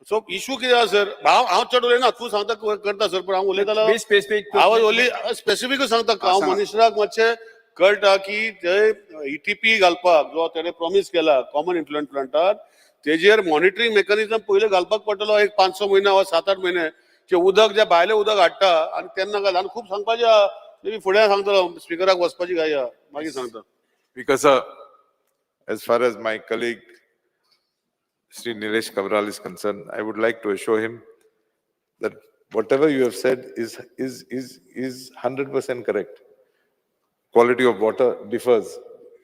सो इशू कितें आसा सर, हांव चड उलयना, तूं सांगता करता सर, पण हांव उलयतालो. बी स्पेसिफीक. हांव ओनली स्पेसिफीक सांगता. हांव सांगा. मिनिस्टराक मातशें कळटा की ते ईटीपी घालपाक जो तेणे प्रॉमीस केला कॉमन इफ्लुएंट प्लांटार, तेजेर मॉनिटरींग मेकॅनिझम पयलीं घालपाक पडटलो. एक 5-6 म्हयने वा 7-8 म्हयने जे उदक जे भायलें उदक हाडटा आनी तेन्ना घाल. आनी खूब सांगपाचें आहा, ते फुडें सांगतलो. स्पिकराक वचपाची घाय आहा, मागीर सांगता. Because, sir, as far as my colleague Sri Nilesh Cabral is concerned, I would like to assure him that whatever you have said is 100% correct. Quality of water differs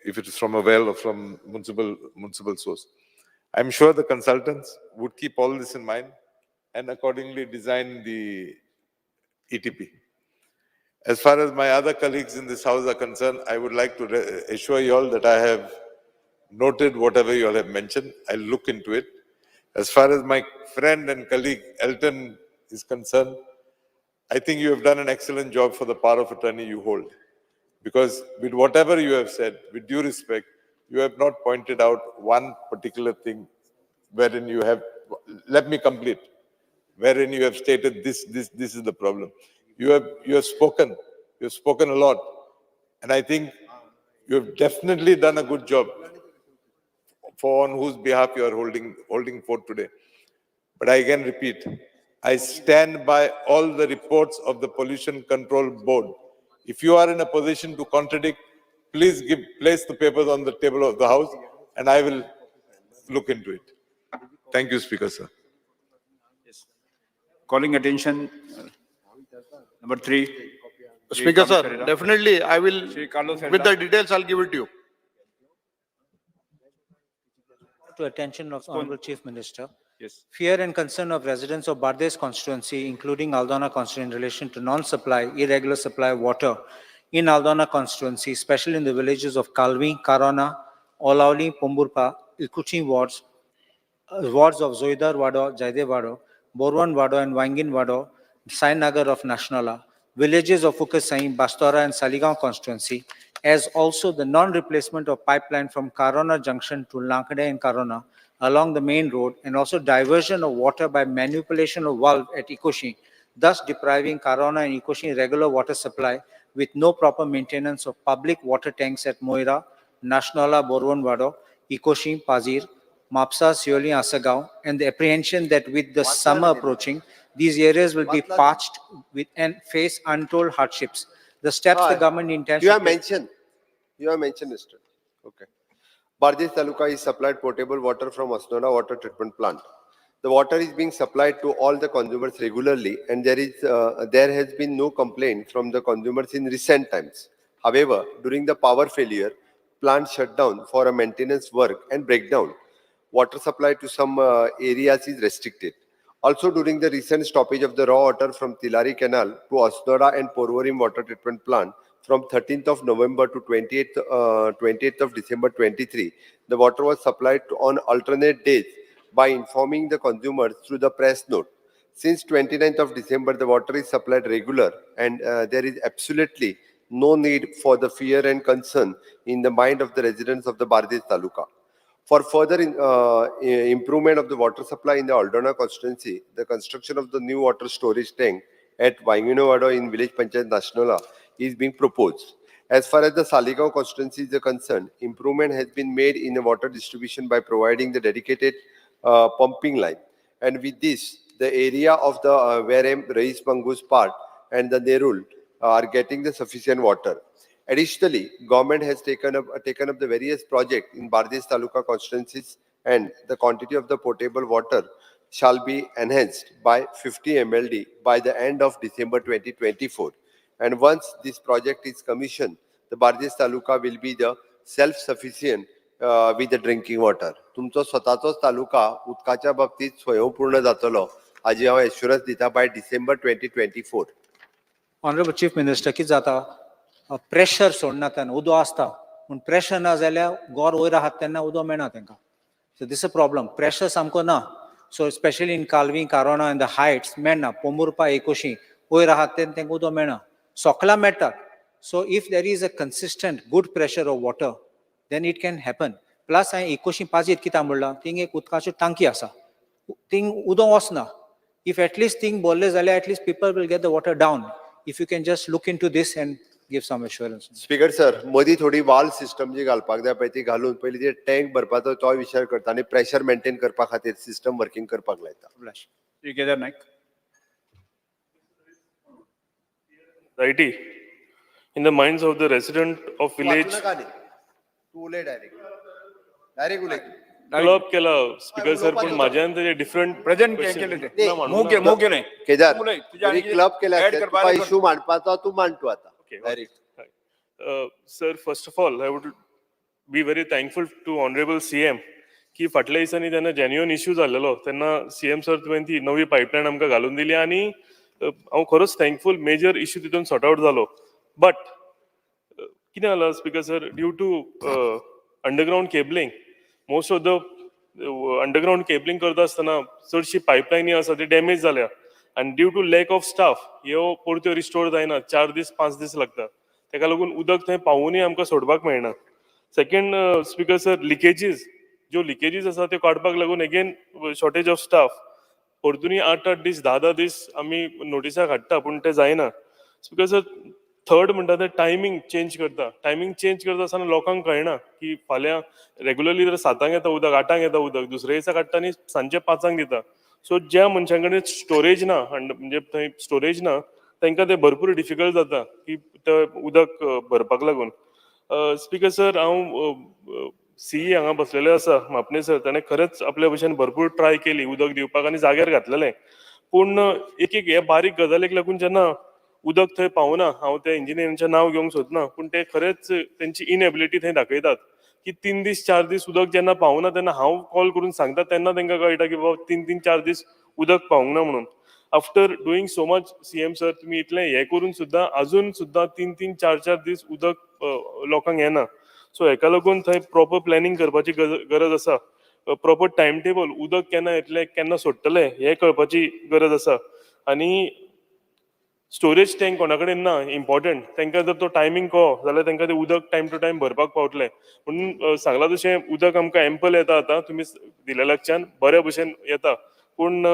if it is from a well or from municipal source. I'm sure the consultants would keep all this in mind and accordingly design the ETP. As far as my other colleagues in this house are concerned, I would like to assure you all that I have noted whatever you all have mentioned. I'll look into it. As far as my friend and colleague Elton is concerned, I think you have done an excellent job for the power of attorney you hold. Because with whatever you have said, with due respect, you have not pointed out one particular thing wherein you have, let me complete, wherein you have stated this, this, this is the problem. You have spoken a lot. And I think you have definitely done a good job for on whose behalf you are holding forth today. But I again repeat, I stand by all the reports of the Pollution Control Board. If you are in a position to contradict, please place the papers on the table of the House and I will look into it. Thank you, Speaker, sir. Calling attention, number 3. Speaker, Carlos sir, Ferreira. definitely I will, Shri Carlos with Ferreira. the details, I'll give it to you. To attention of Honorable Chief Minister. Yes. Fear and concern of residents of Bardez constituency, including Aldona constituency, in relation to non-supply, irregular supply of water in Aldona constituency, especially in the villages of Kalvi, Karona, Olauli, Pomburpa, Ikuchi wards, wards of Zoidar Wado, Jaidev Wado, Borwan Wado and Wangin Wado, Sainagar of Nationala, villages of Ukasai, Bastora and Saligaon constituency, as also the non-replacement of pipeline from Karona Junction to Lankade and Karona along the main road, and also diversion of water by manipulation of valve at Ikoshi, thus depriving Karona and Ikoshi regular water supply with no proper maintenance of public water tanks at Moira, Nationala, Borwan Wado, Ikoshi, Pazir, Mapsa, Sioli, Asagaon, and the apprehension that with the summer approaching, these areas will be parched with and face untold hardships. The steps the government intends You to have take. mentioned, you have mentioned, Mr. Okay. Bardez Taluka is supplied potable water from Assonora water treatment plant. The water is being supplied to all the consumers regularly, and there has been no complaint from the consumers in recent times. However, during the power failure, plant shut down for a maintenance work and breakdown. Water supply to some areas is restricted. Also, during the recent stoppage of the raw water from Tilari Canal to Assonora and Porvorim water treatment plant from 13th of November to 28th of December 23, the water was supplied on alternate days by informing the consumers through the press note. Since 29th of December, the water is supplied regular, and there is absolutely no need for the fear and concern in the mind of the residents of the Bardez Taluka. For further improvement of the water supply in the Aldona constituency, the construction of the new water storage tank at Vainguinim in village Panchayat Nationala is being proposed. As far as the Saligao constituency is concerned, improvement has been made in the water distribution by providing the dedicated pumping line. And with this, the area of the Verem, Reis Mangus part and the Nerul are getting the sufficient water. Additionally, government has taken up the various projects in Bardez Taluka constituencies, and the quantity of the potable water shall be enhanced by 50 MLD by the end of December 2024. And once this project is commissioned, the Bardez Taluka will be the self-sufficient with the drinking water. तुमचो स्वताचोच तालुका उदकाच्या बाबतीत स्वयंपूर्ण जातलो हाजी हांव assurance दिता by December 2024. Honorable Chief Minister, कितें जाता, प्रेशर सोडना तेन्ना उदो आसता, पूण प्रेशर ना जाल्यार गोर वयर आहात तेन्ना उदो मेळना तेंकां. So this a problem, pressure सामको ना. So specially in Calvim, Carona and the heights मेळना. पोंबुर्पा, एकोशी वयर आहात तेन्ना तेंकां उदो मेळना, सोकला मेळटात. So if there is a consistent good pressure of water, then it can happen. Plus हांवें एकोशी पाजीर कित्याक म्हणलां, थिंग एक उदकाच्यो टांकी आसा, थिंग उदक वचना. If at least thing भरले जाल्यार at least people will get the water down. If you can just look into this and give some assurance. Speaker sir, मदीं थोडी वाल सिस्टम जी घालपाक जाय पळय ती घालून पयलीं ते टँक भरपाचो तोय विचार करता आनी प्रेशर मेंटेन करपा खातीर सिस्टम वर्किंग करपाक लायता. Shri Kedar Naik. Anxiety in the minds of the resident of village. वाचू नका न्ही. तूं उलय डायरेक्ट, डायरेक्ट उलय. क्लब केला स्पीकर सर, पण माझ्यान ते डिफरंट प्रेझेंट केले ते. मूव केले, मूव केले. केदार, उलय, तुझ्या तरी आणि क्लब केले add आसते करपाक तुका लागून. इशू मांडपाचो तूं मांड तूं आतां Okay, direct. Sir, first of all, I would be very thankful to Honorable CM की फाटल्या दिसांनी जेन्ना जेन्युअन इश्यू जाल्लेलो तेन्ना सीएम सर तुवें ती नवी पायपलायन आमकां घालून दिली आनी हांव खरोच थँकफूल, मेजर इश्यू तितून सॉर्ट आवट जालो. बट कितें जालां, Speaker sir, due to underground cabling, most of the underground cabling करता आसतना चडशी पायपलायनी आसा ती डॅमेज जाल्या आनी due to lack of staff ह्यो परत्यो रिस्टोर जायना. 4 दीस, 5 दीस लागता. ताका लागून उदक थंय पावुनूय आमकां सोडपाक मेळना. सेकंड, स्पीकर सर, लिकेजीस, ज्यो लिकेजीस आसा त्यो काडपाक लागून एगेन शॉर्टेज ऑफ स्टाफ. परतूनय 8-8 दीस, 10-10 दीस आमी नोटिसा काडटा, पूण ते जायना. स्पीकर सर, थर्ड म्हणटा ते टायमींग चेंज करता. टायमींग चेंज करता आसतना लोकांक कळना की फाल्यां रेगुलरली जर 7 येता उदक, 8 येता उदक, दुसऱ्या दिसा काडटा आनी सांजचे 5 दिता. सो ज्या मनशां कडेन स्टोरेज ना, म्हणजे थंय स्टोरेज ना, तांकां ते भरपूर डिफिकल्ट जाता की ते उदक भरपाक लागून. स्पीकर सर, हांव सीई हांगा बसलेले आसा, म्हापणे सर, ताणें खरेंच आपल्या भशेन भरपूर ट्राय केली उदक दिवपाक आनी जाग्यार घातलेलें. पूण एक एक हे बारीक गजालीक लागून जेन्ना उदक थंय पावना, हांव त्या इंजिनियरांचें नांव घेवंक सोदना, पूण ते खरेंच तेंची इनएबिलिटी थंय दाखयतात की 3 दीस, 4 दीस उदक जेन्ना पावना तेन्ना हांव कॉल करून सांगता, तेन्ना तांकां कळटा की बाबा 3-3, 4 दीस उदक पावूंक ना म्हणून. After doing so much, CM sir, तुमी इतलें हें करून सुद्दां अजून सुद्दां 3-3, 4-4 दीस उदक लोकांक येना. सो हेका लागून थंय प्रॉपर प्लॅनिंग करपाची गरज आसा. प्रॉपर टायम टेबल, उदक केन्ना येतलें, केन्ना सोडटले हें कळपाची गरज आसा. आनी स्टोरेज टँक कोणा कडेन ना इम्पॉर्टंट, तांकां जर तो टायमींग कळ्ळो जाल्यार तांकां तें उदक टायम टू टायम भरपाक पावतलें. म्हणून सांगलां तशें उदक आमकां एम्पल येता आतां, तुमी दिल्या लागच्यान बऱ्या भशेन येता, पूण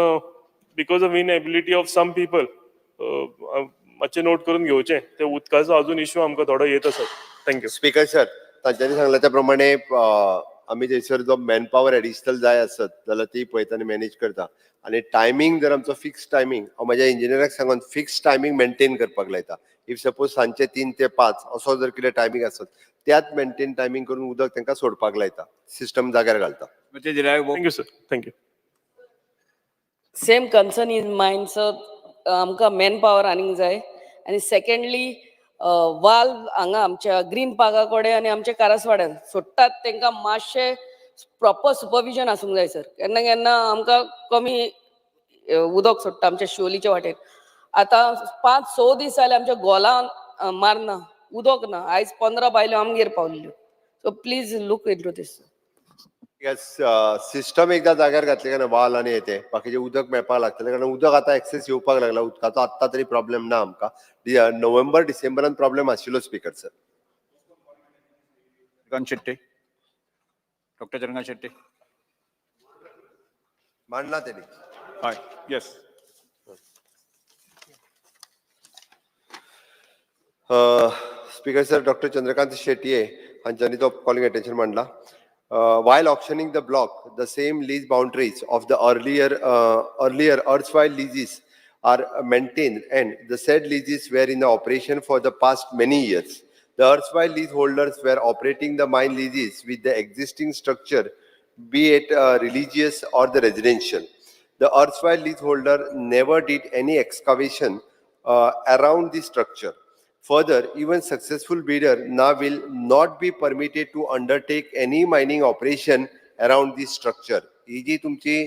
because of inability of some people, मातशें नोट करून घेवचें, ते उदकाचो अजून इश्यू आमकां थोडो येत आसा. Thank you. Speaker sir, तांच्यांनी सांगला त्या प्रमाणे आमी थंयसर जो मॅन पावर एडिशनल जाय आसत जाल्यार ती पळयता आनी मॅनेज करता. आनी टायमींग जर आमचो फिक्स टायमींग, हांव म्हाज्या इंजिनियराक सांगून फिक्स टायमींग मेंटेन करपाक लायता. If suppose सांजचे 3 ते 5 असो जर कितें टायमींग आसत, त्याच मेंटेन टायमींग करून उदक तांकां सोडपाक लायता, सिस्टम जाग्यार घालता. Thank you sir, thank you. Same concern is mine, sir. आमकां मॅन पावर आनीक जाय आनी सेकंडली वाल्व हांगा आमच्या ग्रीन पार्का कडेन आनी आमच्या कारसवाड्यान सोडटात, तांकां मातशें प्रॉपर सुपरविजन आसूंक जाय सर. केन्ना केन्ना आमकां कमी उदक सोडटा आमच्या शिवोलीच्या वाटेर. आतां 5-6 दीस जाले आमच्या गोलान मारना, उदक ना. आयज 15 बायलो आमगेर पावल्ल्यो. So please look into this. System एकदा जाग्यार घातले काय ना, वाल आनी येते बाकीचे उदक मेळपाक लागतलें, कारण उदक आतां एक्सेस येवपाक लागला. उदकाचो आत्तां तरी प्रॉब्लेम ना आमकां. नोव्हेंबर डिसेंबरान प्रॉब्लेम आशिल्लो, speaker sir. Chandrakant Shetty, doctor Chandrakant Shetty. मांडला तेणी. हय, येस. Speaker sir, doctor Chandrakant Shetye हांच्यांनी तो कॉलिंग अटेन्शन मांडला. While auctioning the block, the same lease boundaries of the earlier erstwhile leases are maintained and the said leases were in the operation for the past many years. The erstwhile leaseholders were operating the mine leases with the existing structure, be it religious or the residential. The erstwhile leaseholder never did any excavation around the structure. Further, even successful bidder now will not be permitted to undertake any mining operation around the structure. ही जी तुमची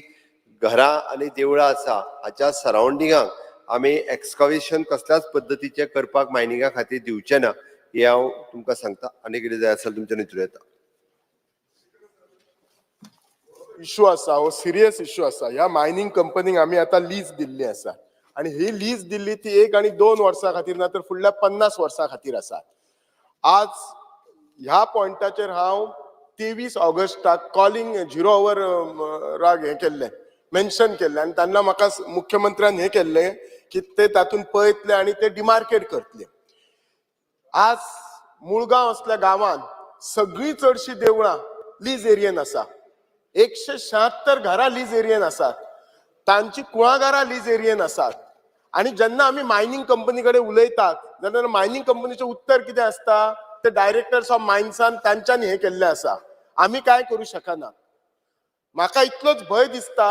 घरां आनी देवळां आसा, हाच्या सरावंडिंगाक आमी excavation कसल्याच पद्दतीचें करपाक मायनिंगा खातीर दिवचे ना, हें हांव तुमकां सांगता. आनी कितें जाय आसल्यार तुमच्यान विचारूं येता. इशू आसा, हो सिरियस इशू आसा. ह्या मायनींग कंपनीक आमी आतां लीज दिल्ली आसा आनी ही लीज दिल्ली ती 1 आनी 2 वर्सां खातीर ना, तर फुडल्या 50 वर्सां खातीर आसा. आज ह्या पॉयंटाचेर हांव 23 ऑगस्टाक कॉलिंग झिरो our राग हें केल्लें, मेन्शन केल्लें आनी तेन्ना म्हाका मुख्यमंत्र्यान हें केल्लें की ते तातूंत पळयतले आनी ते डिमार्केट करतले. आज मुळगांव असल्या गांवांत सगळीं चडशीं देवळां लीज एरियेन आसा. 176 घरां लीज एरियेन आसात, तांची कुळागरां लीज एरियेन आसात. आनी जेन्ना आमी मायनींग कंपनी कडेन उलयतात जेन्ना मायनींग कंपनीचें उत्तर कितें आसता? ते डायरेक्टर्स ऑफ मायन्सान तांच्यांनी हें केल्लें आसा, आमी कांय करूं शकना. म्हाका इतलोच भंय दिसता,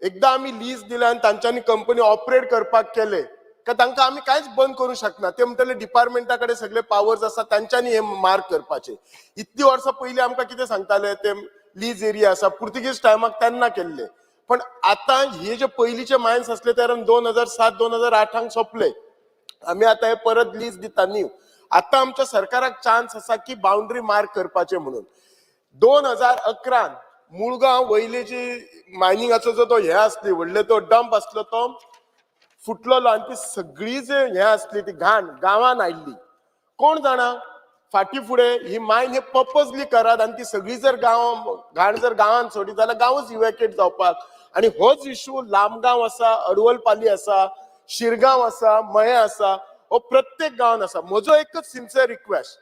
एकदां आमी लीज दिले आनी तांच्यांनी कंपनी ऑपरेट करपाक केले काय तांकां आमी कांयच बंद करूं शकना. ते म्हणटले डिपार्टमेंटा कडेन सगळे पावर्स आसा, तांच्यांनी हे मार्क करपाचे. इतली वर्सां पयलीं आमकां कितें सांगताले ते? लीज एरिया आसा, पुर्तुगीज टायमाक तेन्ना केल्ले. पण आतां हे जे पयलींचे मायन्स आसले ते 2007 2008 सोंपले. आमी आतां हे परत लीज दिता न्यू. आतां आमच्या सरकाराक चान्स आसा की बाउंड्री मार्क करपाचे म्हणून. 2011 मुळगांव वयली जी मायनिंगाचो जो तो हे आसली, व्हडले तो डंप आसलो, तो फुटलेलो आनी ती सगळी जे हे आसली ती घाण गांवान आयिल्ली. कोण जाणा, फाटी फुडें ही मायन हे पर्पजली करात आनी ती सगळी जर गांव घाण जर गांवान सोडली जाल्यार गांवच इवॅक्युएट जावपाक. आनी होच इशू लामगांव आसा, अडवलपाली आसा, शिरगांव आसा, मयें आसा, हो प्रत्येक गांवान आसा. म्हजो एकच सिन्सियर रिक्वेस्ट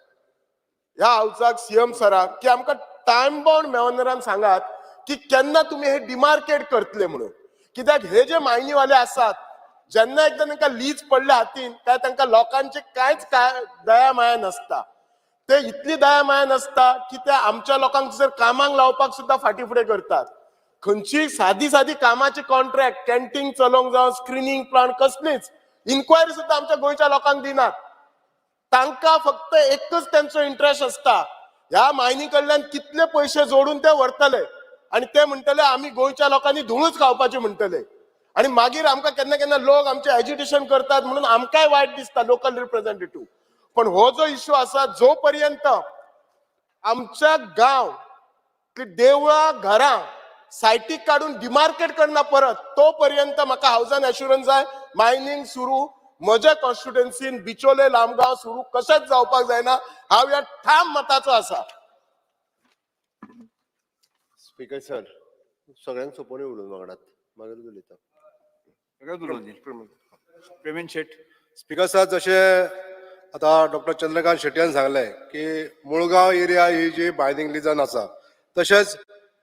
ह्या हावजाक, सीएम सराक, की आमकां टायम बाउंड मेमोरान सांगात की केन्ना तुमी हे डिमार्केट करतले म्हणून. कित्याक हे जे मायनीवाले आसात, जेन्ना एकदां तांकां लीज पडल्या हातीन काय तांकां लोकांचे कांयच काय दया माया नासता. ते इतली दया माया नासता की ते आमच्या लोकांक जर कामाक लावपाक सुद्दां फाटी फुडें करतात. खंयची सादी सादी कामाची कॉन्ट्रॅक्ट, कॅन्टीन चलोवंक जावं, स्क्रिनींग प्लांट, कसलीच इन्क्वायरी सुद्दां आमच्या गोंयच्या लोकांक दिनात. तांकां फक्त एकच तेंचो इंट्रस्ट आसता, ह्या मायनी कडल्यान कितले पयशे जोडून ते व्हरतले आनी ते म्हणटले आमी गोंयच्या लोकांनी धुळूच खावपाची म्हणटले. आनी मागीर आमकां केन्ना केन्ना लोक आमचे एजिटेशन करतात म्हणून आमकांय वायट दिसता लोकल रिप्रेझेंटेटिव्ह. पण हो जो इश्यू आसा, जो पर्यंत आमच्या गांव देवळां घरां सायटीक काडून डिमार्केट करना परत, तो पर्यंत म्हाका हावजान एश्युरन्स जाय मायनींग सुरू म्हज्या कॉन्स्टिट्युएन्सीन बिचोले लामगांव सुरू कशेंच जावपाक जायना. हांव ह्या ठाम मताचो आसा. स्पीकर सर, सगळ्यांक सोंपोवन उलोवन वांगडात, मागीर उलयता. प्रेमेन शेट. स्पीकर सर, जशें आतां डॉक्टर चंद्रकांत शेटयान सांगलें की मुळगांव एरिया ही जी मायनींग लिजान आसा, तशेंच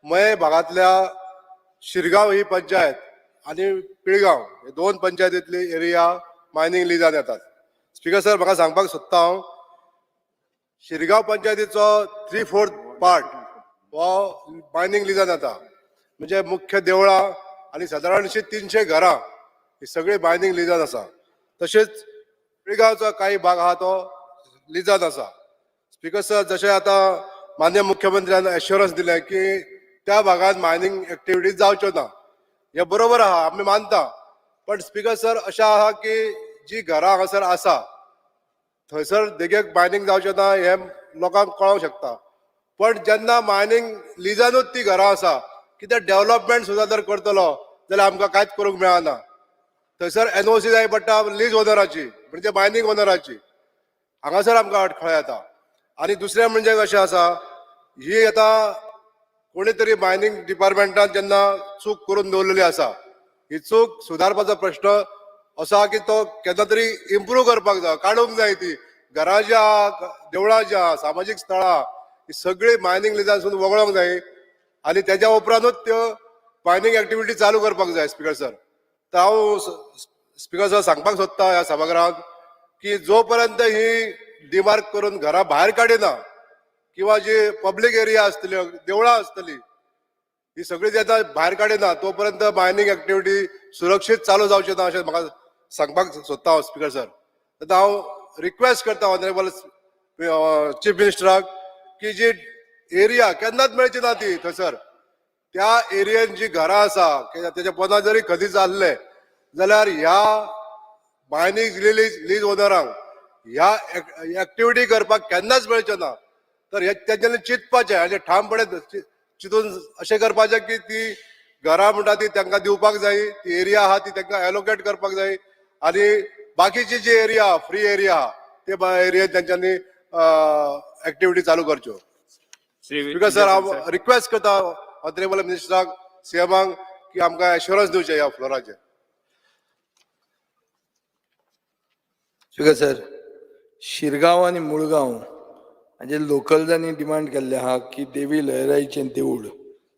मये भागांतल्या शिरगांव ही पंचायत आनी पिळगांव हे दोन पंचायतींतली एरिया मायनींग लिजान येतात. स्पीकर सर, म्हाका सांगपाक सोदता हांव, शिरगांव पंचायतीचो 3/4 पार्ट हो मायनींग लिजान येता. म्हणजे मुख्य देवळां आनी सादारणशी 300 घरां ही सगळी मायनींग लिजान आसा. तशेंच पिळगांवचो काही भाग आहा तो लिजान आसा. स्पीकर सर, जशें आतां माननीय मुख्यमंत्र्यान एश्योरन्स दिलें की त्या भागात मायनींग एक्टिविटीज जावच्यो ना, हें बरोबर आहा, आमी मानता. पण स्पीकर सर, अशें आहा की जी घरां हांगासर आसा थंयसर देगेक मायनींग जावचें ना हें लोकांक कळोंक शकता. पण जेन्ना मायनींग लिजानूच ती घरां आसा, कितें डेव्हलपमेंट सुद्दां जर करतलो जाल्यार आमकां कांयच करूंक मेळना. थंयसर एनओसी जाय पडटा लीज ओनराची, म्हणजे मायनींग ओनराची. हांगासर आमकां अडखळ येता. आनी दुसरें म्हणजे कशें आसा, ही आतां कोणी तरी मायनींग डिपार्टमेंटान जेन्ना चूक करून दवरलेली आसा, ही चूक सुदारपाचो प्रश्न असो आहा की तो केन्ना तरी इम्प्रूव करपाक जाय, काडूंक जाय. ती घरां जी आहा, देवळां जी आहा, सामाजीक स्थळां, ही सगळी मायनींग लिजांसून वगळोंक जाय आनी तेज्या उपरांतूच त्यो मायनींग एक्टिविटी चालू करपाक जाय. स्पीकर सर, तर हांव स्पीकर सर सांगपाक सोदता ह्या सभागृहांत की जो पर्यंत ही डिमार्क करून घरां भायर काडिना किंवा जी पब्लीक एरिया आसतली, देवळां आसतली, ही सगळी जेन्ना भायर काडिना तो पर्यंत मायनींग एक्टिविटी सुरक्षीत चालू जावची ना, अशें म्हाका सांगपाक सोदता हांव. स्पीकर सर, आतां हांव रिक्वेस्ट करता ऑनरेबल चीफ मिनिस्टराक की जी एरिया केन्नाच मेळची ना ती थंयसर, त्या एरियेन जी घरां आसा तेच्या पोंदा जरी खदी जाल्ले जाल्यार ह्या मायनींग लीज ओनरांक ह्या एक्टिविटी करपाक केन्नाच मेळचें ना. तर हे तेंच्यांनी चिंतपाचें आनी ठामपणे चिंतून अशें करपाचें की ती घरां म्हणटा ती तांकां दिवपाक जाय, ती एरिया आहा ती तांकां एलोकेट करपाक जाय आनी बाकीची जी एरिया फ्री एरिया आहा ते एरियेन तेंच्यांनी एक्टिविटी चालू करच्यो. स्पीकर सर, हांव रिक्वेस्ट करता ऑनरेबल मिनिस्टराक, सीएमाक की आमकां एश्योरन्स दिवचें ह्या फ्लोराचेर. स्पीकर सर, शिरगांव आनी मुळगांव हाजे लोकल्सांनी डिमांड केल्ले आहा की देवी लयराईचें देवूळ,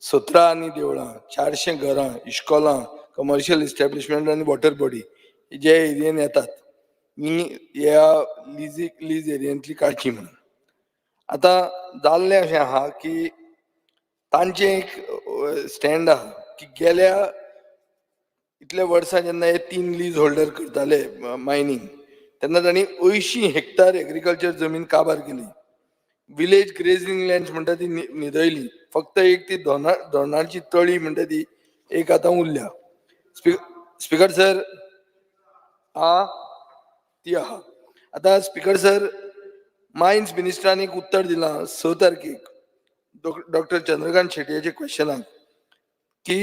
17 आनी देवळां, 400 घरां, इश्कोलां, कमर्शियल इस्टॅब्लिशमेंट आनी वॉटर बॉडी जे एरियेन येतात ही ह्या लिजीक लीज एरियेंतली काडची म्हणून. आतां जाल्लें अशें आहा की तांचें एक स्टँड आहा की गेल्या इतल्या वर्सां जेन्ना हे 3 लीज होल्डर करताले मायनींग, तेन्ना तांणी 80 हेक्टर एग्रीकल्चर जमीन काबार केली. विलेज ग्रेजिंग लँड्स म्हणटा ती न्हिदयली, फक्त एक ती धोरणाची तळी म्हणटा ती एक आतां उरल्या. स्पीकर सर, आ ती आहा. आतां स्पीकर सर, मायन्स मिनिस्टरान एक उत्तर दिलां 6 तारखेक डॉक्टर चंद्रकांत शेटयाच्या क्वेश्चनाक की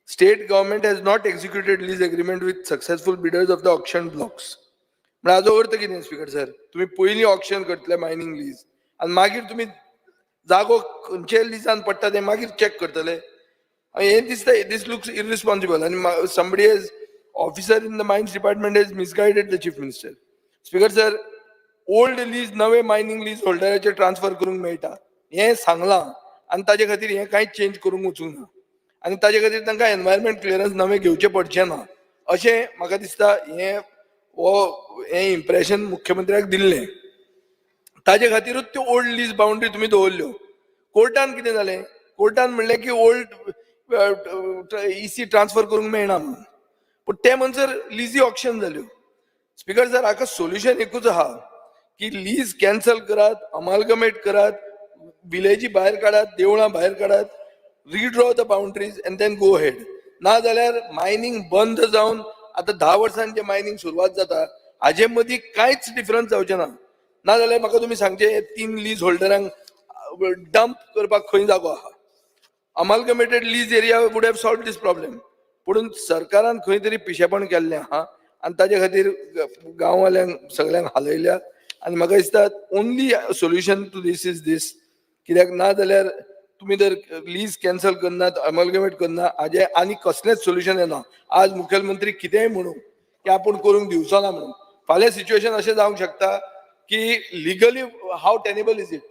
state government has not executed lease agreement with successful bidders of the auction blocks. म्हळ्यार हाजो अर्थ कितें स्पीकर सर, तुमी पयलीं ऑक्शन करतले मायनींग लीज आनी मागीर तुमी जागो खंयचे लिजान पडटा तें मागीर चॅक करतले. हें दिसता, this looks irresponsible आनी somebody has officer in the mines department has misguided the chief minister. Speaker sir, old lease नवे मायनींग लीज होल्डराचेर ट्रान्सफर करूंक मेळटा हें सांगलां आनी ताजे खातीर हें कांयच चेंज करूंक वचूंक ना आनी ताजे खातीर तांकां एनवायरमेंट क्लियरन्स नवें घेवचें पडचें ना अशें म्हाका दिसता. हें हो हें इम्प्रेशन मुख्यमंत्र्याक दिल्लें, ताजे खातीरूच त्यो ओल्ड लीज बाउंड्री तुमी दवरल्यो. कोर्टान कितें जालें, कोर्टान म्हणलें की ओल्ड इसी ट्रान्सफर करूंक मेळना म्हणून, पूण ते म्हणसर लिजी ऑक्शन जाल्यो. स्पीकर सर, हाका सोल्युशन एकूच आहा की लीज कॅन्सल करात, अमालगमेट करात, विलेजी भायर काडात, देवळां भायर काडात, redraw the boundaries and then go ahead. ना जाल्यार मायनींग बंद जावन आतां 10 वर्सांनी जे मायनींग सुरवात जाता हाजे मदीं कांयच डिफरन्स जावचें ना. ना जाल्यार म्हाका तुमी सांगचें, 3 लीज होल्डरांक डंप करपाक खंय जागो आहा? Amalgamated lease area would have solve this problem. पूण सरकारान खंय तरी पिशेपण केल्लें आहा आनी ताजे खातीर गांववाल्यांक सगल्यांक हालयल्या आनी म्हाका दिसता only solution to this is this. कित्याक ना जाल्यार तुमी जर लीज कॅन्सल करनात, अमालगमेट करना, हाजें आनी कसलेंच सोल्युशन येना. आज मुखेलमंत्री कितेंय म्हणू की आपूण करूंक दिवचो ना म्हणून, फाल्यां सिच्युएशन अशें जावंक शकता की legally how tenable is it.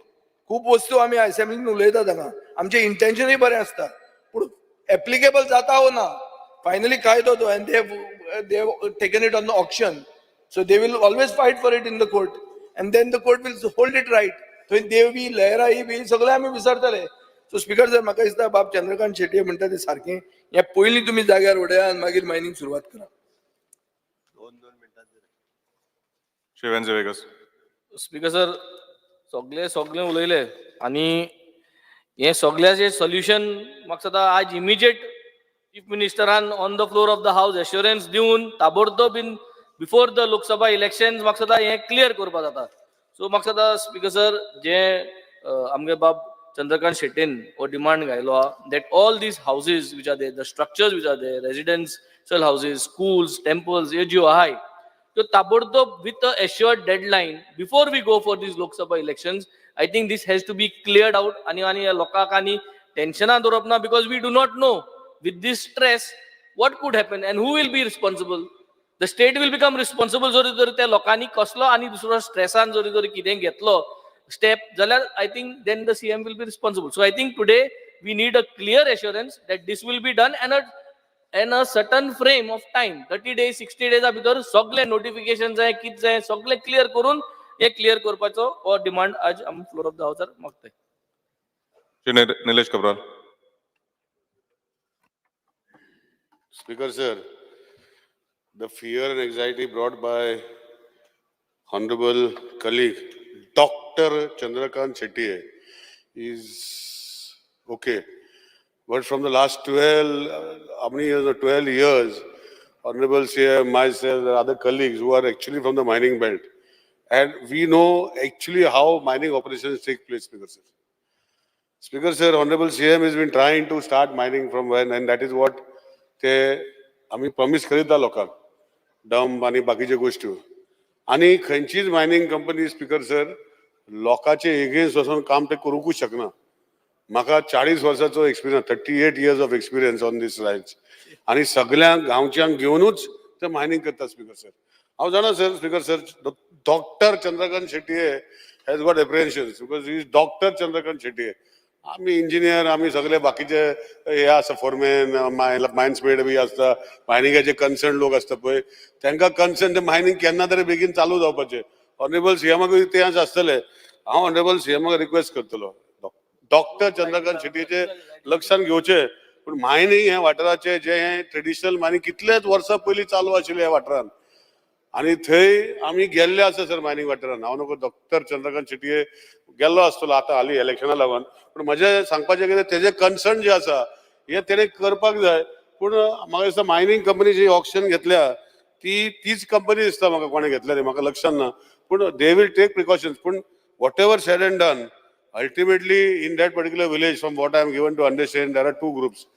खूब वस्तू आमी असेंब्लीन उलयतात हांगा, आमचें इंटेन्शनूय बरें आसता पूण एप्लिकेबल जाता वो ना. फायनली कायदो तो, and they taken it on the auction, so they will always fight for it in the court and then the court will hold it right. थंय देवी लहराई बी सगळें आमी विसरतले. सो स्पीकर सर, म्हाका दिसता बाब चंद्रकांत शेटये म्हणटा ते सारकें, हें पयलीं तुमी जाग्यार उडया आनी मागीर मायनींग सुरवात करा. 2-2 मिनटां. श्री वेन्झी वेगस. स्पीकर सर, सगळे सगळे उलयले आनी हें सगळ्याचें सोल्युशन म्हाका दिसता आज इमिजिएट चीफ मिनिस्टरान on the floor of the house assurance दिवन ताबडतोब in before the Lok Sabha election म्हाका दिसता हें क्लियर करपा जाता. सो म्हाका दिसता स्पीकर सर, जे आमगे बाब चंद्रकांत शेट्टीन हो डिमांड घायलो आहा that all these houses which are there, the structures which are there, residential houses, schools, temples, ह्यो ज्यो आहाय त्यो ताबडतोब with a assured deadline before we go for these Lok Sabha elections, I think this has to be cleared out. आनी आनी ह्या लोकांक आनी टेन्शनां दवरप ना, because we do not know with this stress what could happen and who will be responsible. The state will become responsible. जरी जर त्या लोकांनी कसलो आनी दुसरो स्ट्रेसान जरी जरी कितें घेतलो स्टेप जाल्यार, I think then the CM will be responsible. So I think today we need a clear assurance that this will be done and a certain frame of time, 30 days, 60 days भितर सगळे notification जाय, कितें जाय, सगळे clear करून हे clear करपाचो हो डिमांड आज आमी floor of the हाउसार मागताय. Shri Nilesh Cabral. Speaker sir, the fear and anxiety brought by honorable colleague Dr. Chandrakant Shetty is okay. But from the last 12, how many years or 12 years, Honorable CM, myself, and other colleagues who are actually from the mining belt, and we know actually how mining operations take place, Speaker sir. Speaker sir, Honorable CM has been trying to start mining from when, and that is what ते आमी promise करीता लोकांक, dump आनी बाकीच्यो गोश्टी. आनी खंयचीच mining company, speaker sir, लोकांचे एगेन्स्ट वचोन काम ते करूंकूच शकना. म्हाका 40 वर्साचो experience, 38 years of experience on this lines, आनी सगळ्यांक गांवच्यांक घेवनूच ते मायनींग करता. स्पीकर सर, हांव जाणा sir, speaker sir, doctor Chandrakant Shetye has got apprehensions because is Doctor Chandrakant Shetye. आमी इंजिनियर, आमी सगळे बाकीचे हे आसा, फोरमॅन, मायन्स मेड बी आसता, मायनिंगाचे कन्सर्न लोक आसता पळय, तांकां कन्सर्न ते मायनींग केन्ना तरी बेगीन चालू जावपाचें. ऑनरेबल सीएमाकूय तें आसतलें. हांव ऑनरेबल सीएमाक रिक्वेस्ट करतलो, डॉक्टर चंद्रकांत शेटयेचे लक्षात घेवचे, पूण मायनींग ह्या वाठाराचे जे ट्रेडिशनल मायनींग कितलेच वर्सां पयलीं चालू आशिल्लें ह्या वाठारान. आनी थंय आमी गेल्ले आसा सर मायनींग वाठारान. हांव नको डॉक्टर चंद्रकांत शेटये गेल्लो आसतलो आतां हालीं इलेक्शना लागून, पूण म्हजें सांगपाचें कितें, तेजें कन्सर्न जें आसा हें तेणें करपाक जाय. पूण म्हाका दिसता मायनींग कंपनी जी ऑक्शन घेतल्या ती तीच कंपनी दिसता म्हाका, कोणें घेतल्या ती म्हाका लक्षान ना, पूण they will take precautions. पूण whatever said and done, ultimately in that particular village, from what I am given to understand, there are two groups.